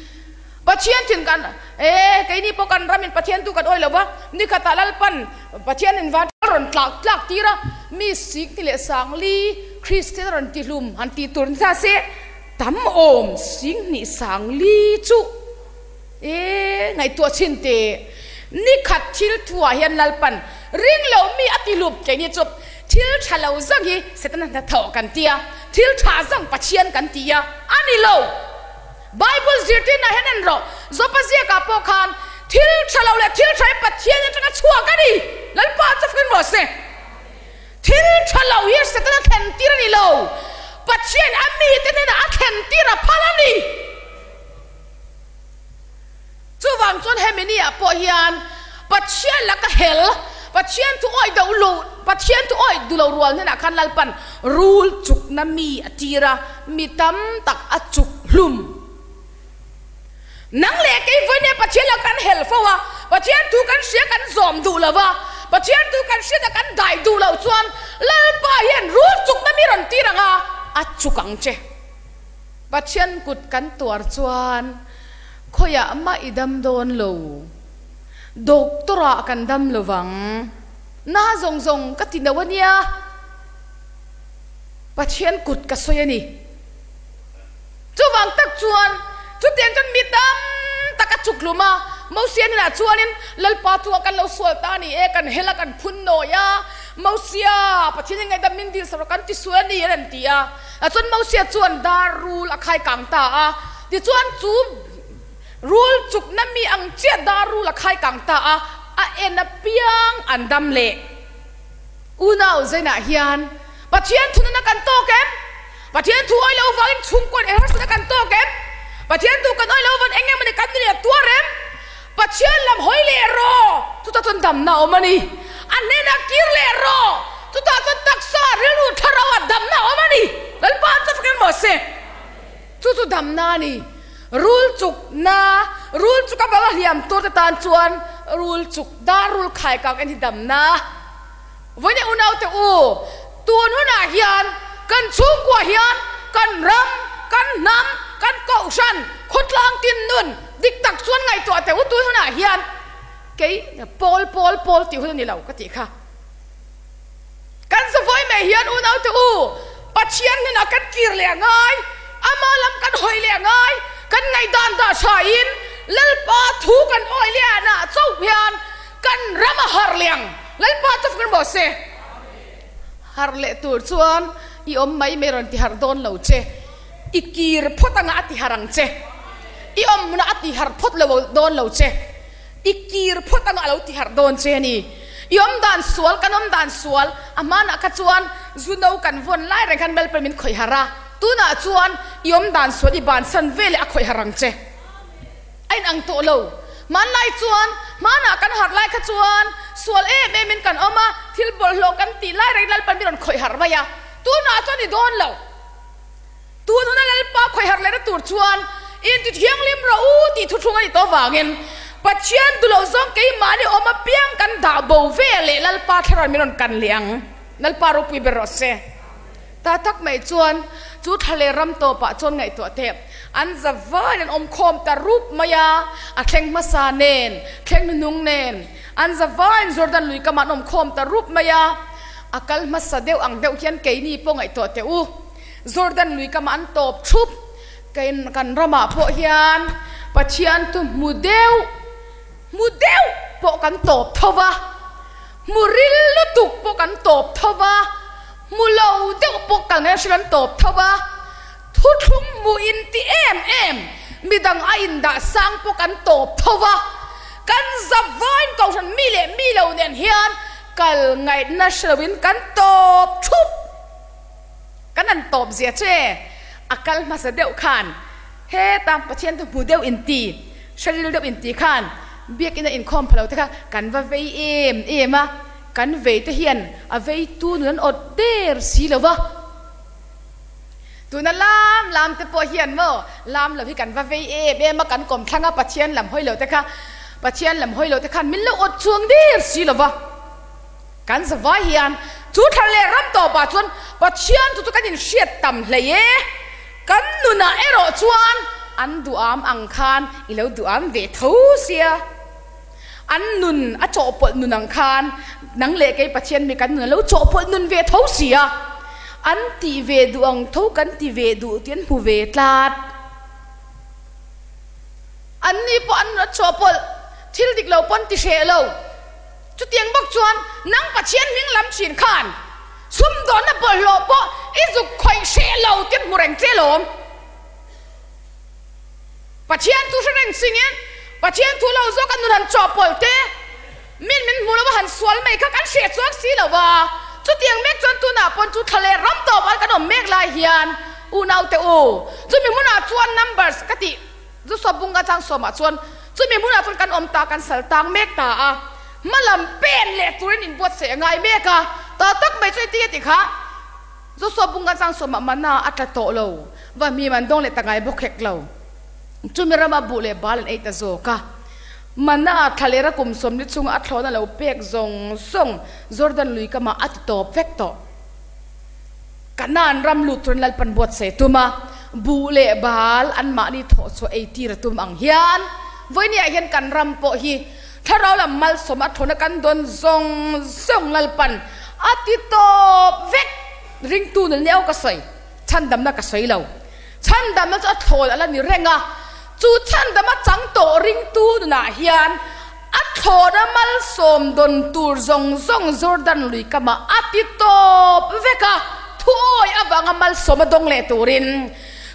Pathian thin kan e keini pawh kan ram in Pathian tu kan awi lo va ni khat ah Lalpan Pathian in van rawn tlak tlak tir a mi 20,040 Kristian a rawn ti hlum han tih tur ni ta se tam awm 20,040 chu e ngaihtuah chhin teh ni khat thil thu ah hian Lalpan ring lo mi a ti hlup keini chu Thil tha lo zawng hi Setana hnathawh kan ti a, thil tha zawng Pathian kan ti a, a ni lo. Bible zirtirna hian en rawh, Jopa ziakah pawh khan thil tha lo leh thil tha hi Pathian atanga chhuak a ni. Lalpa chu fak in rawh se. Thil tha lo hi Setana thlen tir a ni lo, Pathian a mite hnenah a thlen tir a phal a ni. Chuvang chuan hemi ni ah pawh hian Pathian laka hel, Pathian thu awih deuh lo, Pathian thu awih duh lo rual hnenah khan Lalpan rul chukna mi a tir a, mi tam tak a chuk hlum. Nang leh kei vawiin hian Pathian laka kan hel fo a, Pathian thu kan hria kan zawm duh lo va, Pathian thu kan hriat a kan dai duh loh chuan Lalpa hian rul chukna mi rawn tir ang a, a chuk ang che. Pathian kut kan tuar chuan Khawiah mah i dam dawn lo. Doctor ah kan dam lo vang. Na zawng zawng ka ti no a nia. Pathian kut ka sawi a ni. Chuvang tak chuan chutiang chuan mi tam tak a chuk hlum a. Mosia hnenah chuanin Lalpa chungah kan lo sual ta a ni e, kan hel a, kan phun nawi a. Mosia, Pathian hi ngaihdam min dil sak rawh, kan ti sual a ni an rawn ti a. Chuan Mosia chuan dar rul a khai kang ta a. Tichuan chu rul chukna mi ang chiah dar rul a khai kang ta a, a en apiang an dam leh. Unau zainah hian Pathian thununa kan tawk em? Pathian thu awi lo vangin chhungkaw leh harsatna kan tawk em? Pathian tu kan awih lo van eng emawni kan nunah tuar em? Pathian lam hawi leh rawh, chutah chuan damna a awm a ni. A hnenah kir leh rawh, chutah chuan taksa rilru thlarauah damna a awm a ni. Lalpa an chafak em maw se? Chu chu damna a ni. Rul chuk na, rul chuk avanga hliam tur te tan chuan rul chuk dar rul khai kang en hi damna. Vawiin unaute u, tun hunah hian kan chhungkua hian kan ram, kan hnam, kan kohhran, khawtlang tin nun dik tak chuan ngaihtuah teh u tun hunah hian kei pawl pawl pawl tih hun a ni lo ka tih kha. Kan zavawi mai hian unaute u, Pathian hnenah kan kir leh a ngai, ama lam kan hawi leh a ngai, kan ngaihdan dah thain Lalpa thu kan awi leh a nah chauh hian kan ram a harh leh ang. Lalpa chu fak emaw se, harh leh tur chuan i awm mai mai rawn ti harh dawn lo che, i kir phawt anga a ti harh ang che, i awm hmunah a ti harh phawt lo dawn lo che, i kir phawt anga a lo ti harh dawn che a ni. I awm dan sual, kan awm dan sual, a hmanah kha chuan zu no kan vawn lai reng khan Lalpa min khawih harh a, tunah chuan i awm dan sual i bansan veleh a khawih harh ang che. A inang tawh lo. Hmanlai chuan, hmanah kan harh lai kha chuan sual em emin kan awm a, thil bawlhhlawh kan tih lai rengin Lalpan min rawn khawih harh mai a. Tunah chuan i dawn lo. Tun huna Lalpa khawih harh lehna tur chuan inti thianghlim rawh u tih thuthlung a ni tawh avangin Pathian duhloh zawng keimahni awm apiang kan dah bo ve leh Lalpa thlarau min rawn kan leh ang. Lalpa ropui ber rawh se. Ta tak mai chuan chu thla leh ram tawpah chuan ngaihtuah teh an za vain an awm khawm ta rup mai a, a thleng hmasa nen, thleng hnuhnung nen, an za vain Jordan lui kamah an awm khawm ta rup mai a, a kal hmasa deuh ang deuh hian keini pawh ngaihtuah teh u, Jordan lui kamah an tawp thup, kein kan ramah pawh hian Pathian chu hmu deuh, hmu deuh pawh kan tawp tho va. Hmu ril lutuk pawh kan tawp tho va, hmu lo deuh pawh kan ngaihhrilh an tawp tho va, thuthlung hmu in ti em em midang a indah sang pawh kan tawp tho va, kan zavain kohhran mi leh mi lo nen hian kal ngaihna hre loin kan tawp thup. Kan an tawp zia che a kal hmasa deuh khan heta Pathian chu hmu deuh in ti, hre ril deuh in ti khan biakina inkhawm pha lo te kha kan va vei em em a, kan vei te hian a veitu nun an awt der si lo va. Tuna lam lam te pawh hian maw lam lo hi kan va vei em em a, kan kawmthlang a Pathian lam hawi lo te kha Pathian lam hawi lo te khan min lo awt chuang der si lo va. Kan zavai hian chu thla leh ram tawpah chuan Pathian chu chu kan inhriat tam hlei e. Kan nunah erawh chuan an duham ang khan i lo duham ve tho sia. An nun a chawhpawlh nun ang khan nang leh kei Pathian mi kan nun a lo chawhpawlh nun ve tho sia. An tih ve duh ang tho kan ti ve duh tih an hmu ve tlat. Anni pawh an nun a chawhpawlh thil dik lo pawn ti hreh lo. Chutiang bawk chuan nang Pathian hming lam thin khan sumdawnna bawlhhlawh pawh i zuk khawih hreh lo tih an hmu reng che lawm. Pathian thu hre reng chingin Pathian thu lo zawk a nun han chawhpawlh te, min min hmu lova han sual mai kha kan hreh chuang si lo va. Chutiang mek chuan tunah pawn chu thla leh ram tawp an kan awm mek lai hian unaute u, chumi hmunah chuan numbers ka tih Zu sawp bung atang sawmah chuan chumi hmunah chuan kan awm ta, kan sal tang mek ta a, hma lam pen leh turin inbuatsaih a ngai mek a, ta tak mai chu engtin nge tih kha zu sawp bung atang sawmah mana a tla tawh lo, va hmim an dawng leh ta ngai bawk hek lo. Chumi rama buh leh bal an ei ta zawk a, mana a thla leh ra kum sawmli chunga a thlawhna lo pek zawng zawng Jordan lui kamah a ti tawp vek tawh. Kanaan ram lut turin Lalpan buatsaih a tum a, buh leh bal anmahni thawh chhuah ei tir a tum ang hian vawinia hian kan ram pawh hi thlarau lam malsawm a thawn a kan dawn zawng zawng Lalpan a ti tawp vek. Ringtu nel neu ka sawi, chhandamna ka sawi lo. Chhandamna chu a thlawn a la ni reng a, chu chhandama chang tawh ringtu nunah hian a thlawna malsawm dawn tur zawng zawng Jordan lui kamah a ti tawp vek a, thuawi avanga malsawm a dawng leh turin,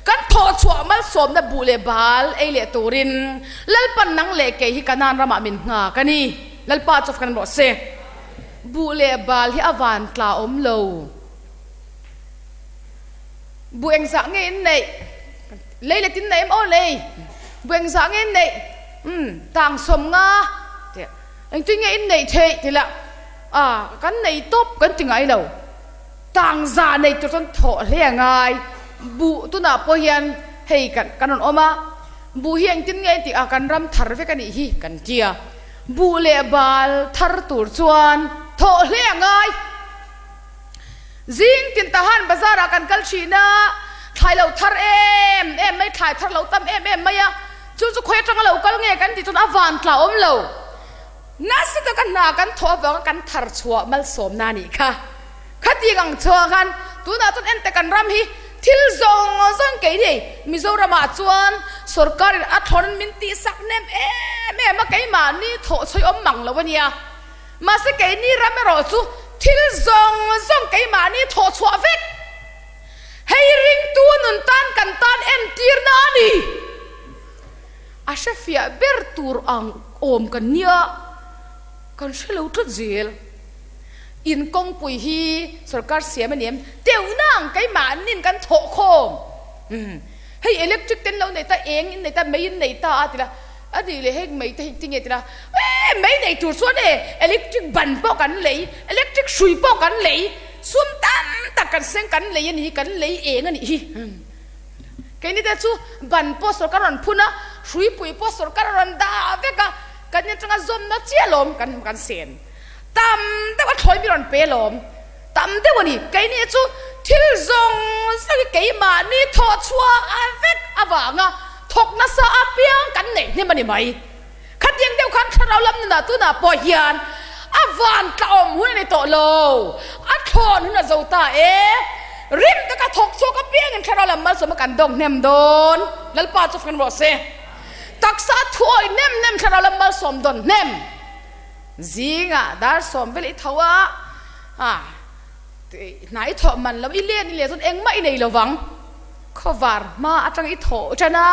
kan thawhchhuah malsawmna buh leh bal ei leh turin Lalpan nang leh kei hi Kanaan ramah min nghak a ni. Lalpa chu kan rawh se. Buh leh bal hi a van tla awm lo. Buh engzah nge in neih? Lei let in nei em aw lei bu engzah nge in neih umm tang 50 tih engtin nge in neih theih ti la a kan nei tawp kan ti ngai lo tang za nei tur chuan thawh hle a ngai buh tunah pawh hian hei kan kan rawn awm a buh hi engtin nge tih a kan ram thar vek a nih hi kan tia buh leh bal thar tur chuan thawh hle a ngai. Zing tin tahan bazar ah kan kal thin a, thlai lo thar em em mai, thlai thar lo tam em em mai a, chu chu khawi atanga lo kal nge kan tih chuan a van tla awm lo. Nasa taka hna kan thawh avanga kan thar chhuah malsawmna a nih kha. Khati ang chhuah khan tunah chuan ente kan ram hi thil zawng zawng kei ni Mizoram ah chuan sorkar in a thlawn min tihsak hnem em em a, keimahni thawh chhawi awm mang lo a nia. Mahse keini ram erawh chu thil zawng zawng keimahni thawh chhuah vek. Hei ringtu nun tan kan tan entirna a ni. A hrefiah ber tur ang awm kan nia, kan hre lo tlat zel. In kawngpui hi sorkar siam a ni em? Teuhna ang keimahnin kan thawh khawm. Hei electric ten lo nei ta, eng in nei ta, mei in nei ta a ti la. A nih leh heng mei te hi tinge tina e mei nei tur chuan e electric ban pawh kan lei, electric hrui pawh kan lei, sum tam tak kan seng kan lei a nih hi, kan lei eng a nih hi. Keini te chu ban pawh sawrkar a rawn phun a, hrui pui pawh sawrkar a rawn dah vek a, kan in atanga zawmna chiah lawm kan kan sen. Tam deuh a thlawi mi rawn pe lawm. Tam deuh a ni. Keini chu thil zawng zawng hi keimahni thawh chhuah a vek avanga thawk nasa apiang kan neih hnem a ni mai. Khatiang deuh khan thlarau lam nunah tunah pawh hian a van tla awm hun a ni tawh lo, a thlawn hun a zo ta e. Rim taka thawk chhuak apiangin thlarau lam malsawma kan dawng hnem dawn. Lalpa chu fak rawh se. Taksa thuawi hnem hnem thlarau lam malsawm dawn hnem. Zingah dar sawm vel i tho a. A, hna i thawh man lo, i len i leh chuan engmah i nei lo vang. Khawvar hma atang i thawh tan a,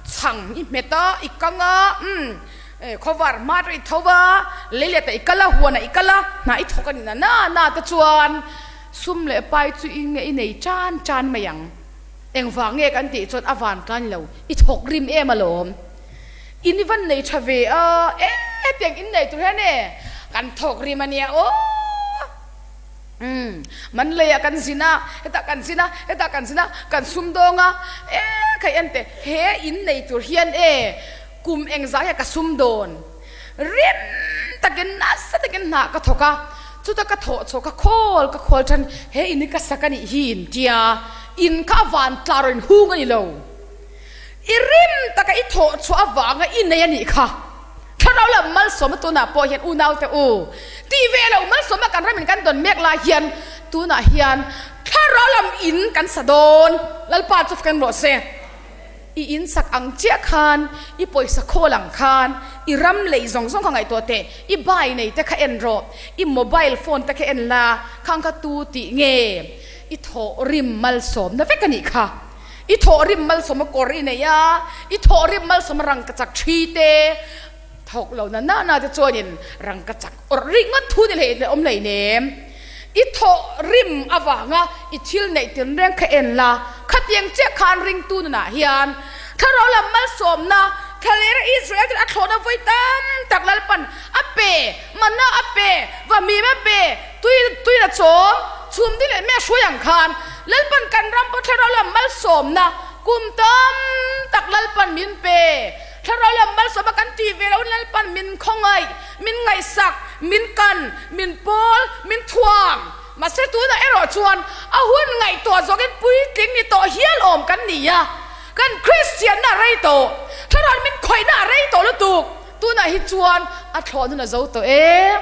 chhang i hmet a, i kang a, umm, khawvar hma atang i tho a, lei leh tah i kal a, huanah i kal a, hna i thawk a ni na na na te chuan sum leh pai chu i nge i nei tan tan mai ang. Engvang nge kan tih chuan a van tlan lo, i thawk rim em alawm. In i van nei tha ve a, e tiang in nei tur hian e kan thawk rim a nia aw. Umm man leiah kan zin a, hetah kan zin a, hetah kan zin a, kan sum dawng a, e khai en teh he in nei tur hian e kum engzah hian ka sum dawn. Rim takin nasa takin hnah ka thawk a, chuta ka thawh chhuah ka khawl ka khawl than he in hi ka sak a nih hi in tia, in kha a van tlar in hung a ni lo. I rim taka i thawh chhuah avanga i nei a nih kha. Thlarau lam malsawmna tunah pawh hian unaute u, tih ve lo malsawmna kan ramin kan dawn mek lai hian tunah hian thlarau lam in kan sa dawn. Lalpa chu fken rawh se. I in sak ang chiah khan, i pawisa khawl ang khan, i ram lei zawng zawng kha ngaihtuah teh, i bai nei te kha en rawh, i mobile phone te kha en la, khang kha tu tih nge i thawh rim malsawmna vek a nih kha. I thawhrim malsawma kawr i nei a, i thawhrim malsawma rangkachak ṭhi te thawk lo na na na te chuanin rangkachak awrh ringawt thu ni hlei awm hlei nem. I thawhrim avanga i thil neih tinreng kha en la, khatiang chiah khan ringtu nunah hian thlarau lam malsawmna thlalera Israel ten a thlawhna vawi tam tak Lalpan a pe, mana a pe, vahmim a pe, tui tuina chawm, chhum ding leh meh hruai ang khan Lalpan kan ram pawh thlarau lam malsawmna kum tam tak Lalpan min pe. Thlarau lam malsawmna kan tih ve lohin Lalpan min khawngaih, min ngaihsak, min kan, min pawl, min thuam. Mahse tunah erawh chuan a hun ngaihtuah zawkin puitling ni tawh hial awm kan ni a, kan Kristianna a rei tawh, thlarau min khawihna a rei tawh lutuk. Tunah hi chuan a thlawh nun a zo tawh e.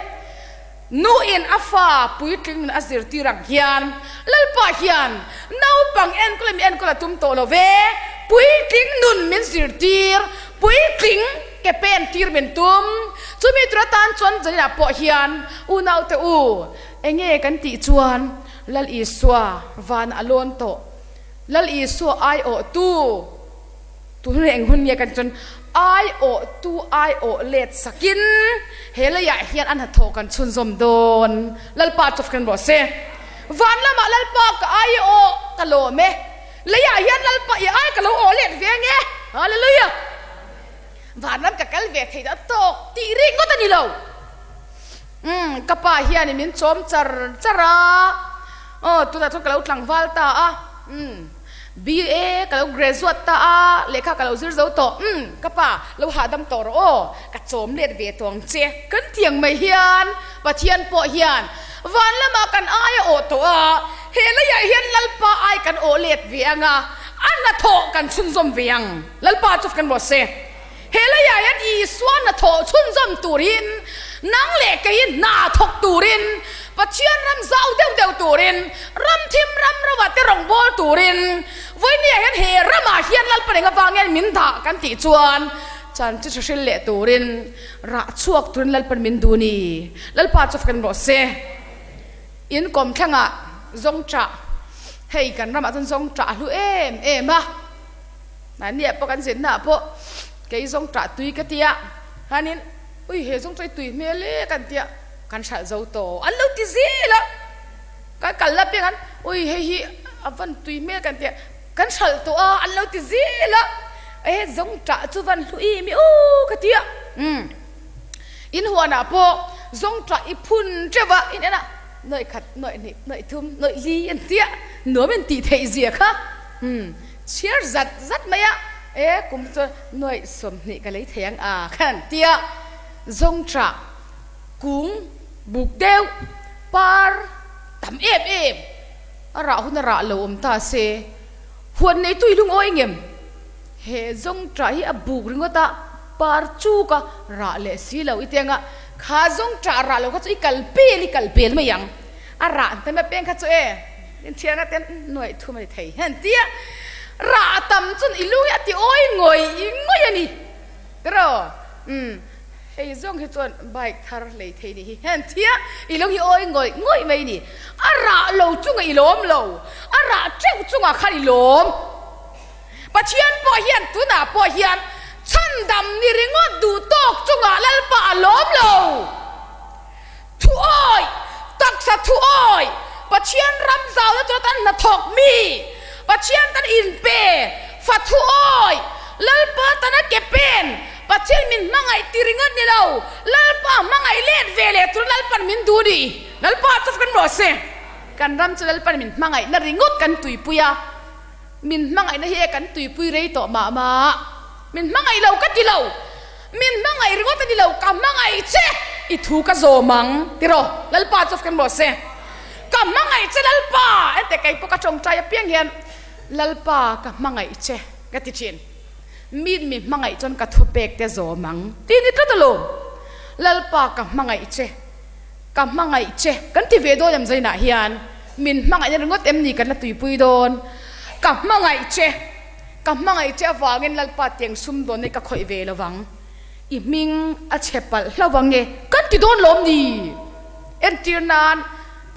Nuin a fa puitling nun a zirtir ang hian Lalpa hian naupang enkawl mi enkawl a tum tawh lo ve. Puitling nun min zirtir, puitling ke pen tir min tum. Chumi tur atan chuan zaninah pawh hian unaute u, enge kan tih chuan Lal Isua van a lawn tawh. Lal Isua aiawhtu. Tun hun eng hun nge kan chuan aiawh tu aiawh let sakin he leiah hian an hnathawh kan chhunzawm dawn. Lalpa chu fken rawh se. Van lamah Lalpa ka aiawh ka lawm e. Leiah hian Lalpa i ai ka lo aw let ve ange. Hallelujah! Vanram ka kal ve thei dah tawk tih rik ngawt a ni lo. Umm, ka pa hian min chawm char char a, aw tunah chuan ka lo tlangval ta a, umm, BA ka lo graduate ta a, lehkha ka lo zir zo tawh, umm, ka pa lo hahdam tawh rawh aw, ka chawm let ve tawh ang che. Kan tiang mai hian Pathian pawh hian van lamah kan ai a awh tawh a, he leiah hian Lalpa ai kan awh let ve ang a, a hnathawh kan chhunzawm ve ang. Lalpa chu kan rawh se. He leiah hian Isua hnathawh chhunzawm turin, nang leh kei hna thawk turin, Pathian ram zau deuh deuh turin, ram thim ram roa te rawngbâwl turin, vawinia hian he ramah hian Lalpa eng avang hian min dah kan tih chuan chan chi hre hril leh turin, rah chhuak turin Lalpan min duh ni. Lalpa chu kan rawh se. In kawmthlangah zawngṭah, hei kan ramah chuan zawngṭah a hlu em em a. Mahniah pawh kan zinnaah pawh kei zawngṭah tui ka tia, khanin ui he zawngṭah hi tui hmel e kan tia, kan hralh zo tawh an lo ti zel a, kan kal la piang an ui hei hi a van tui hmel kan tia, kan hralh tawh a an lo ti zel a, e zawngṭah chu van hlu im i aw ka tia, umm in huanah pawh zawngṭah i phun teuh a in en a, nawih khat, nawih hnih, nawih thum, nawih li an tia, nuam in tih theih zia kha, umm. Chhiar zat zat mai a, e kum chuan nuaih 20 ka lei thei ang a khan tia zawngṭah kung buk deuh par tam em em a rah hun a rah lo awm ta se huan nei tui lungawi ngem he zawngṭah hi a buk ringawt a par chuk a rah leh si lo i tiang a kha zawngṭah rah lo kha chu i kal pel i kal pel mai ang a rah an tam a peng kha chu e. Inthiarna te nuaih thum a ni thei hian tia rah tam chuan i lu hi a ti awi ngawih ngawih a ni tiraw umm hei zawng hi chuan bike thar lei thei ni hi hian tia i lu hi awi ngawih ngawih mai a ni a rah lo chungah i lawm lo a rah teuh chungah khan i lawm Pathian pawh hian tunah pawh hian chhandam ni ringawt duh tawk chungah Lalpa a lawm lo. Thu awi, taksa thu awi, Pathian ram zauna tura tan hnathawk mi, Pathian tan inpe, fa thu awi, Lalpa tana ke pen, Pathian min hmangaih ti ringawt ni lo, Lalpa hmangaih let ve leh tura Lalpan min duh ni. Lalpa chu kan rawh se. Kan ram chu Lalpan min hmangaihna ringawt kan tuipui a, min hmangaihna hi e kan tuipui rei tawh mah mah. Min hmangaih lo ka ti lo. Min hmangaih ringawt a ni lo, ka hmangaih che i thu ka zawm ang tiraw Lalpa chu kan rawh se. Ka hmangaih che Lalpa ente kei pawh ka tawngtai apiang hian Lalpa ka hmangaih che ka ti thin. Min mi hmangaih chuan ka thupek te zawm ang tih ni tlat alawm. Lalpa ka hmangaih che, ka hmangaih che kan ti ve dawn em zainah hian min hmangaihna ringawt em ni kan la tuipui dawn. Ka hmangaih che. Ka hmangaih che avangin Lalpa tiang sum dawn hi ka khawih ve lo vang. I hming a chhe palh hlauh ang e. Kan ti dawn lawm ni? Entir nan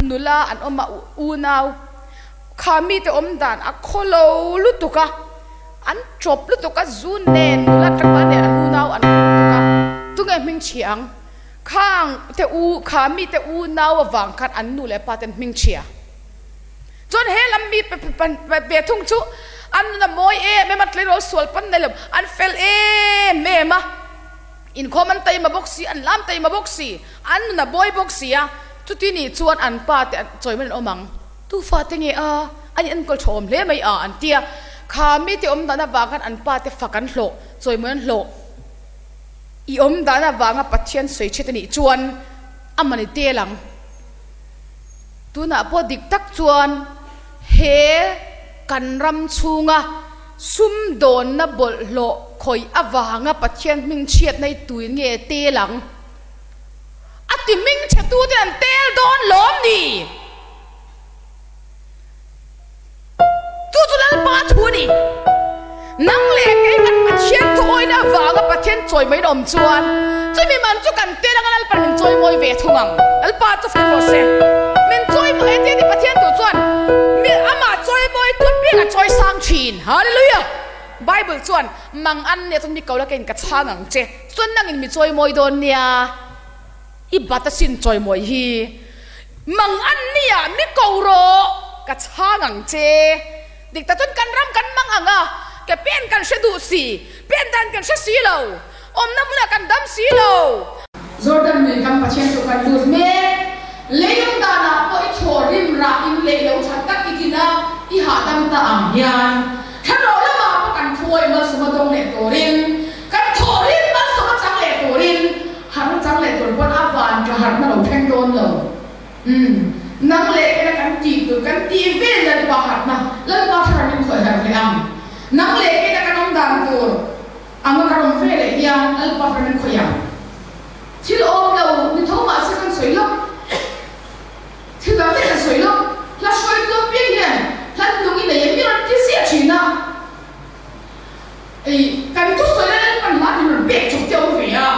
nula an awm a, unau kha mite awm dan a khaw lo lutuk a, an chawp lutuk a, zu nen nula tlangval nen an unau an awm lutuk a, tunge hming chhia ang? Khang te u, kha mite unau avang khan an nu leh pa ten hming chhia. Chuan he lam mi ve thung chu an nun a mawi em em a, tleirawl sual pan nei lo, an fel em em a, inkhawm an taima bawk si, an lam taima bawk si, an nun a bawi bawk si a, chuti nih chuan an pa te chawi mai an awm ang, tu fa te nge a, an inenkawl tha awm hle mai a an ti a, kha mite awm dan avang khan an pa te fak an hlawh, chawimawi an hlawh, i awm dan avanga Pathian sawi chhiat a nih chuan a mani tel ang. Tunah pawh dik tak chuan he kan ram chhunga sumdawnna bawlhhlawh khawih avanga Pathian hmingchhiatna hi tuin nge tel ang? A ti hmingchhetute an tel dawn lawm ni? Chu chu Lalpa thu a ni. Nang leh kei kan Pathian thu awina avanga Pathian chawi mai awm chuan chumi man chu kan tel anga Lalpan min chawi mawi ve thung ang. Lalpa chu fak rawh se. Min chawi mawi tia ni Pathian tu chuan mi amah chawi mawi tun piang a chawi sang thin. Hallelujah! Bible chuan mang an nia chuan mi ko la keiin ka chhang ang che. Chuan nangin mi chawi mawi dawn nia. I bat asin chawimawi hi mang an nia mi ko rawh ka chhang ang che. Dik tak chuan kan ram kan mang ang a, ke pen kan hre duh si, pen dan kan hre si lo, awmna hmunah kan dam si lo. Jordan lui kan Pathian chu kan lut mek. Leiung danah pawh i thaw rim rah in leh lo tha tak i din a, i hahdam ta ang hian thlarau lamah pawh kan thuawi malsawma dawng leh turin, kan thaw rim malsawma chang leh turin, harhna chang leh tur pawn a van ka harhna lo thleng dawn lo. Umm, nang leh kena kan tih tur kan tih vel Lalpa harhna, Lalpa thlarau min khawih harh leh ang. Nang leh kena kan awm dan tur anga kan awm ve leh hian Lalpa thlarau min khawih ang. Thil awm lo ni tho mah se kan sawi lawk. Thil dang daih kan sawi lawk. Hla hruai tlawm piang hian hla nung i nei em i rawn ti ziah thin a. Ei, kan thusawi lai an pan hla min rawn pek chawp te awm ve a.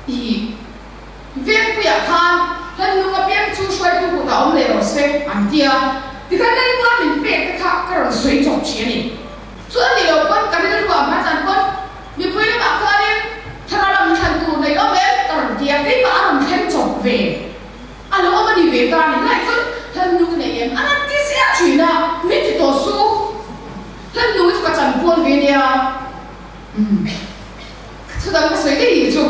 I Vengpuiah khan hla nung apiang chu hruaitu kutah awm leh rawh se an ti a. Tikhan Lalpa min pek te kha ka rawn sawi chawp thin a ni. Chu a nih loh pawn ka rilru ah hma chan pawn mipui lamah khuanin thlarau lam thlan tur nei awm em ka rawn ti a, keimah a rawn thleng chawp ve. A lo awm a ni ve ta a ni lai chuan hlannu nei em a rawn ti ziah thin a, min ti tawh su. Hlannu chu ka chan kual ve nia. Umm thu dang ka sawi daih nih chu.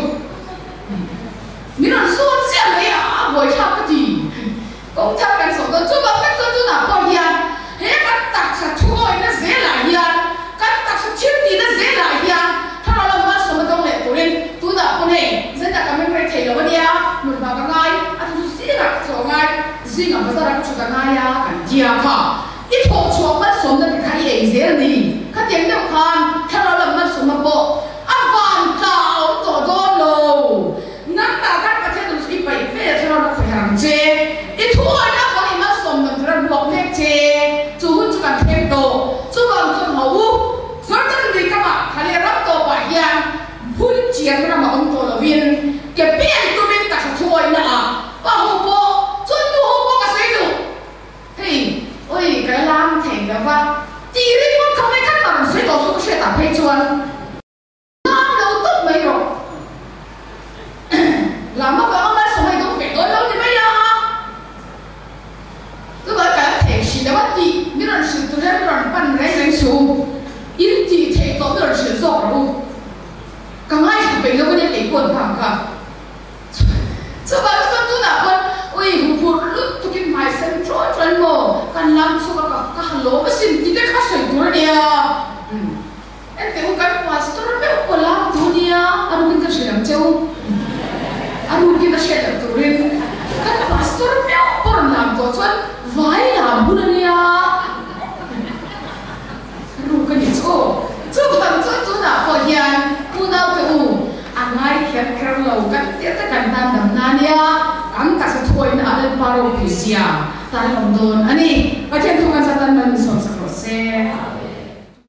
Min rawn zawt ziah mai a, a buaithlak ka ti. Kawng thar kan chhoh dawn chu bang vek chuan tunah pawh hian he kan taksa thuawihna zelah hian, kan taksa thil tihna zelah hian thlarau lam malsawmna dawng leh turin tunah pawn hei zeta ka meng rei thei lo a nia, hmun hma ka ngai, a thu chu zingah ka thawh ngai, zingah bazarah ka thut a ngai a kan tia kha. I thawh chhuah malsawmna te kha i ei zel ni? Khatiang deuh khan thlarau lam malsawmna pawh a van tla a awm tawh dawn lo. Nangmah khan Pathian awm chu i paih vel thlarau na khawih ang che. I thu awihna avang i malsawm dan tura ruak mek che. Chu hun chu kan thleng tawh. Chuvang chuan haw u. Jordan lui kamah kha leh ram tawpah hian hmun chian ramah awm tawh lovin ke pen tumin taksa thu awihna ah pa ho pawh chuan nu ho pawh ka sawi duh. Hei, oi, ka la lam thei lova tih ringawt kha mai khan rawn sawi tawh chu ka hriat ah phei chuan. Lam lo tawp mai rawh. Lam avanga malsawm a i dawng ve dawn lo ni mai a. Chuvang ka la thei hrilh lo a tih min rawn hrilh tur hian min rawn pan reng reng suh u. In tih theih tawh min rawn hrilh zawk rawh u. Ka ngaithla peih lo a nia kei pawn hang kha. Chuvang chuan tunah pawn ui huphurh lutukin hmai sen ṭuan ṭuan maw kan lam chhuk a ka ha lawm asin ti te kha sawi tur a nia. Enteh u kan pastor meuh pawh lam tu nia a rukin ka hrilh ang che u a rukin a hriat loh turin kan pastor meuh pawh rawn lam tawh chuan vai lam hun a nia ruk a ni chu aw chuvang chuan tunah pawh hian unau te u a ngai kher kher lo kan tir te kan tan dam na nia kan taksa thuawihna ah Lalpa ropui zia tan awm dawn a ni Pathian thu kan satan mal min sawmsak rawh se.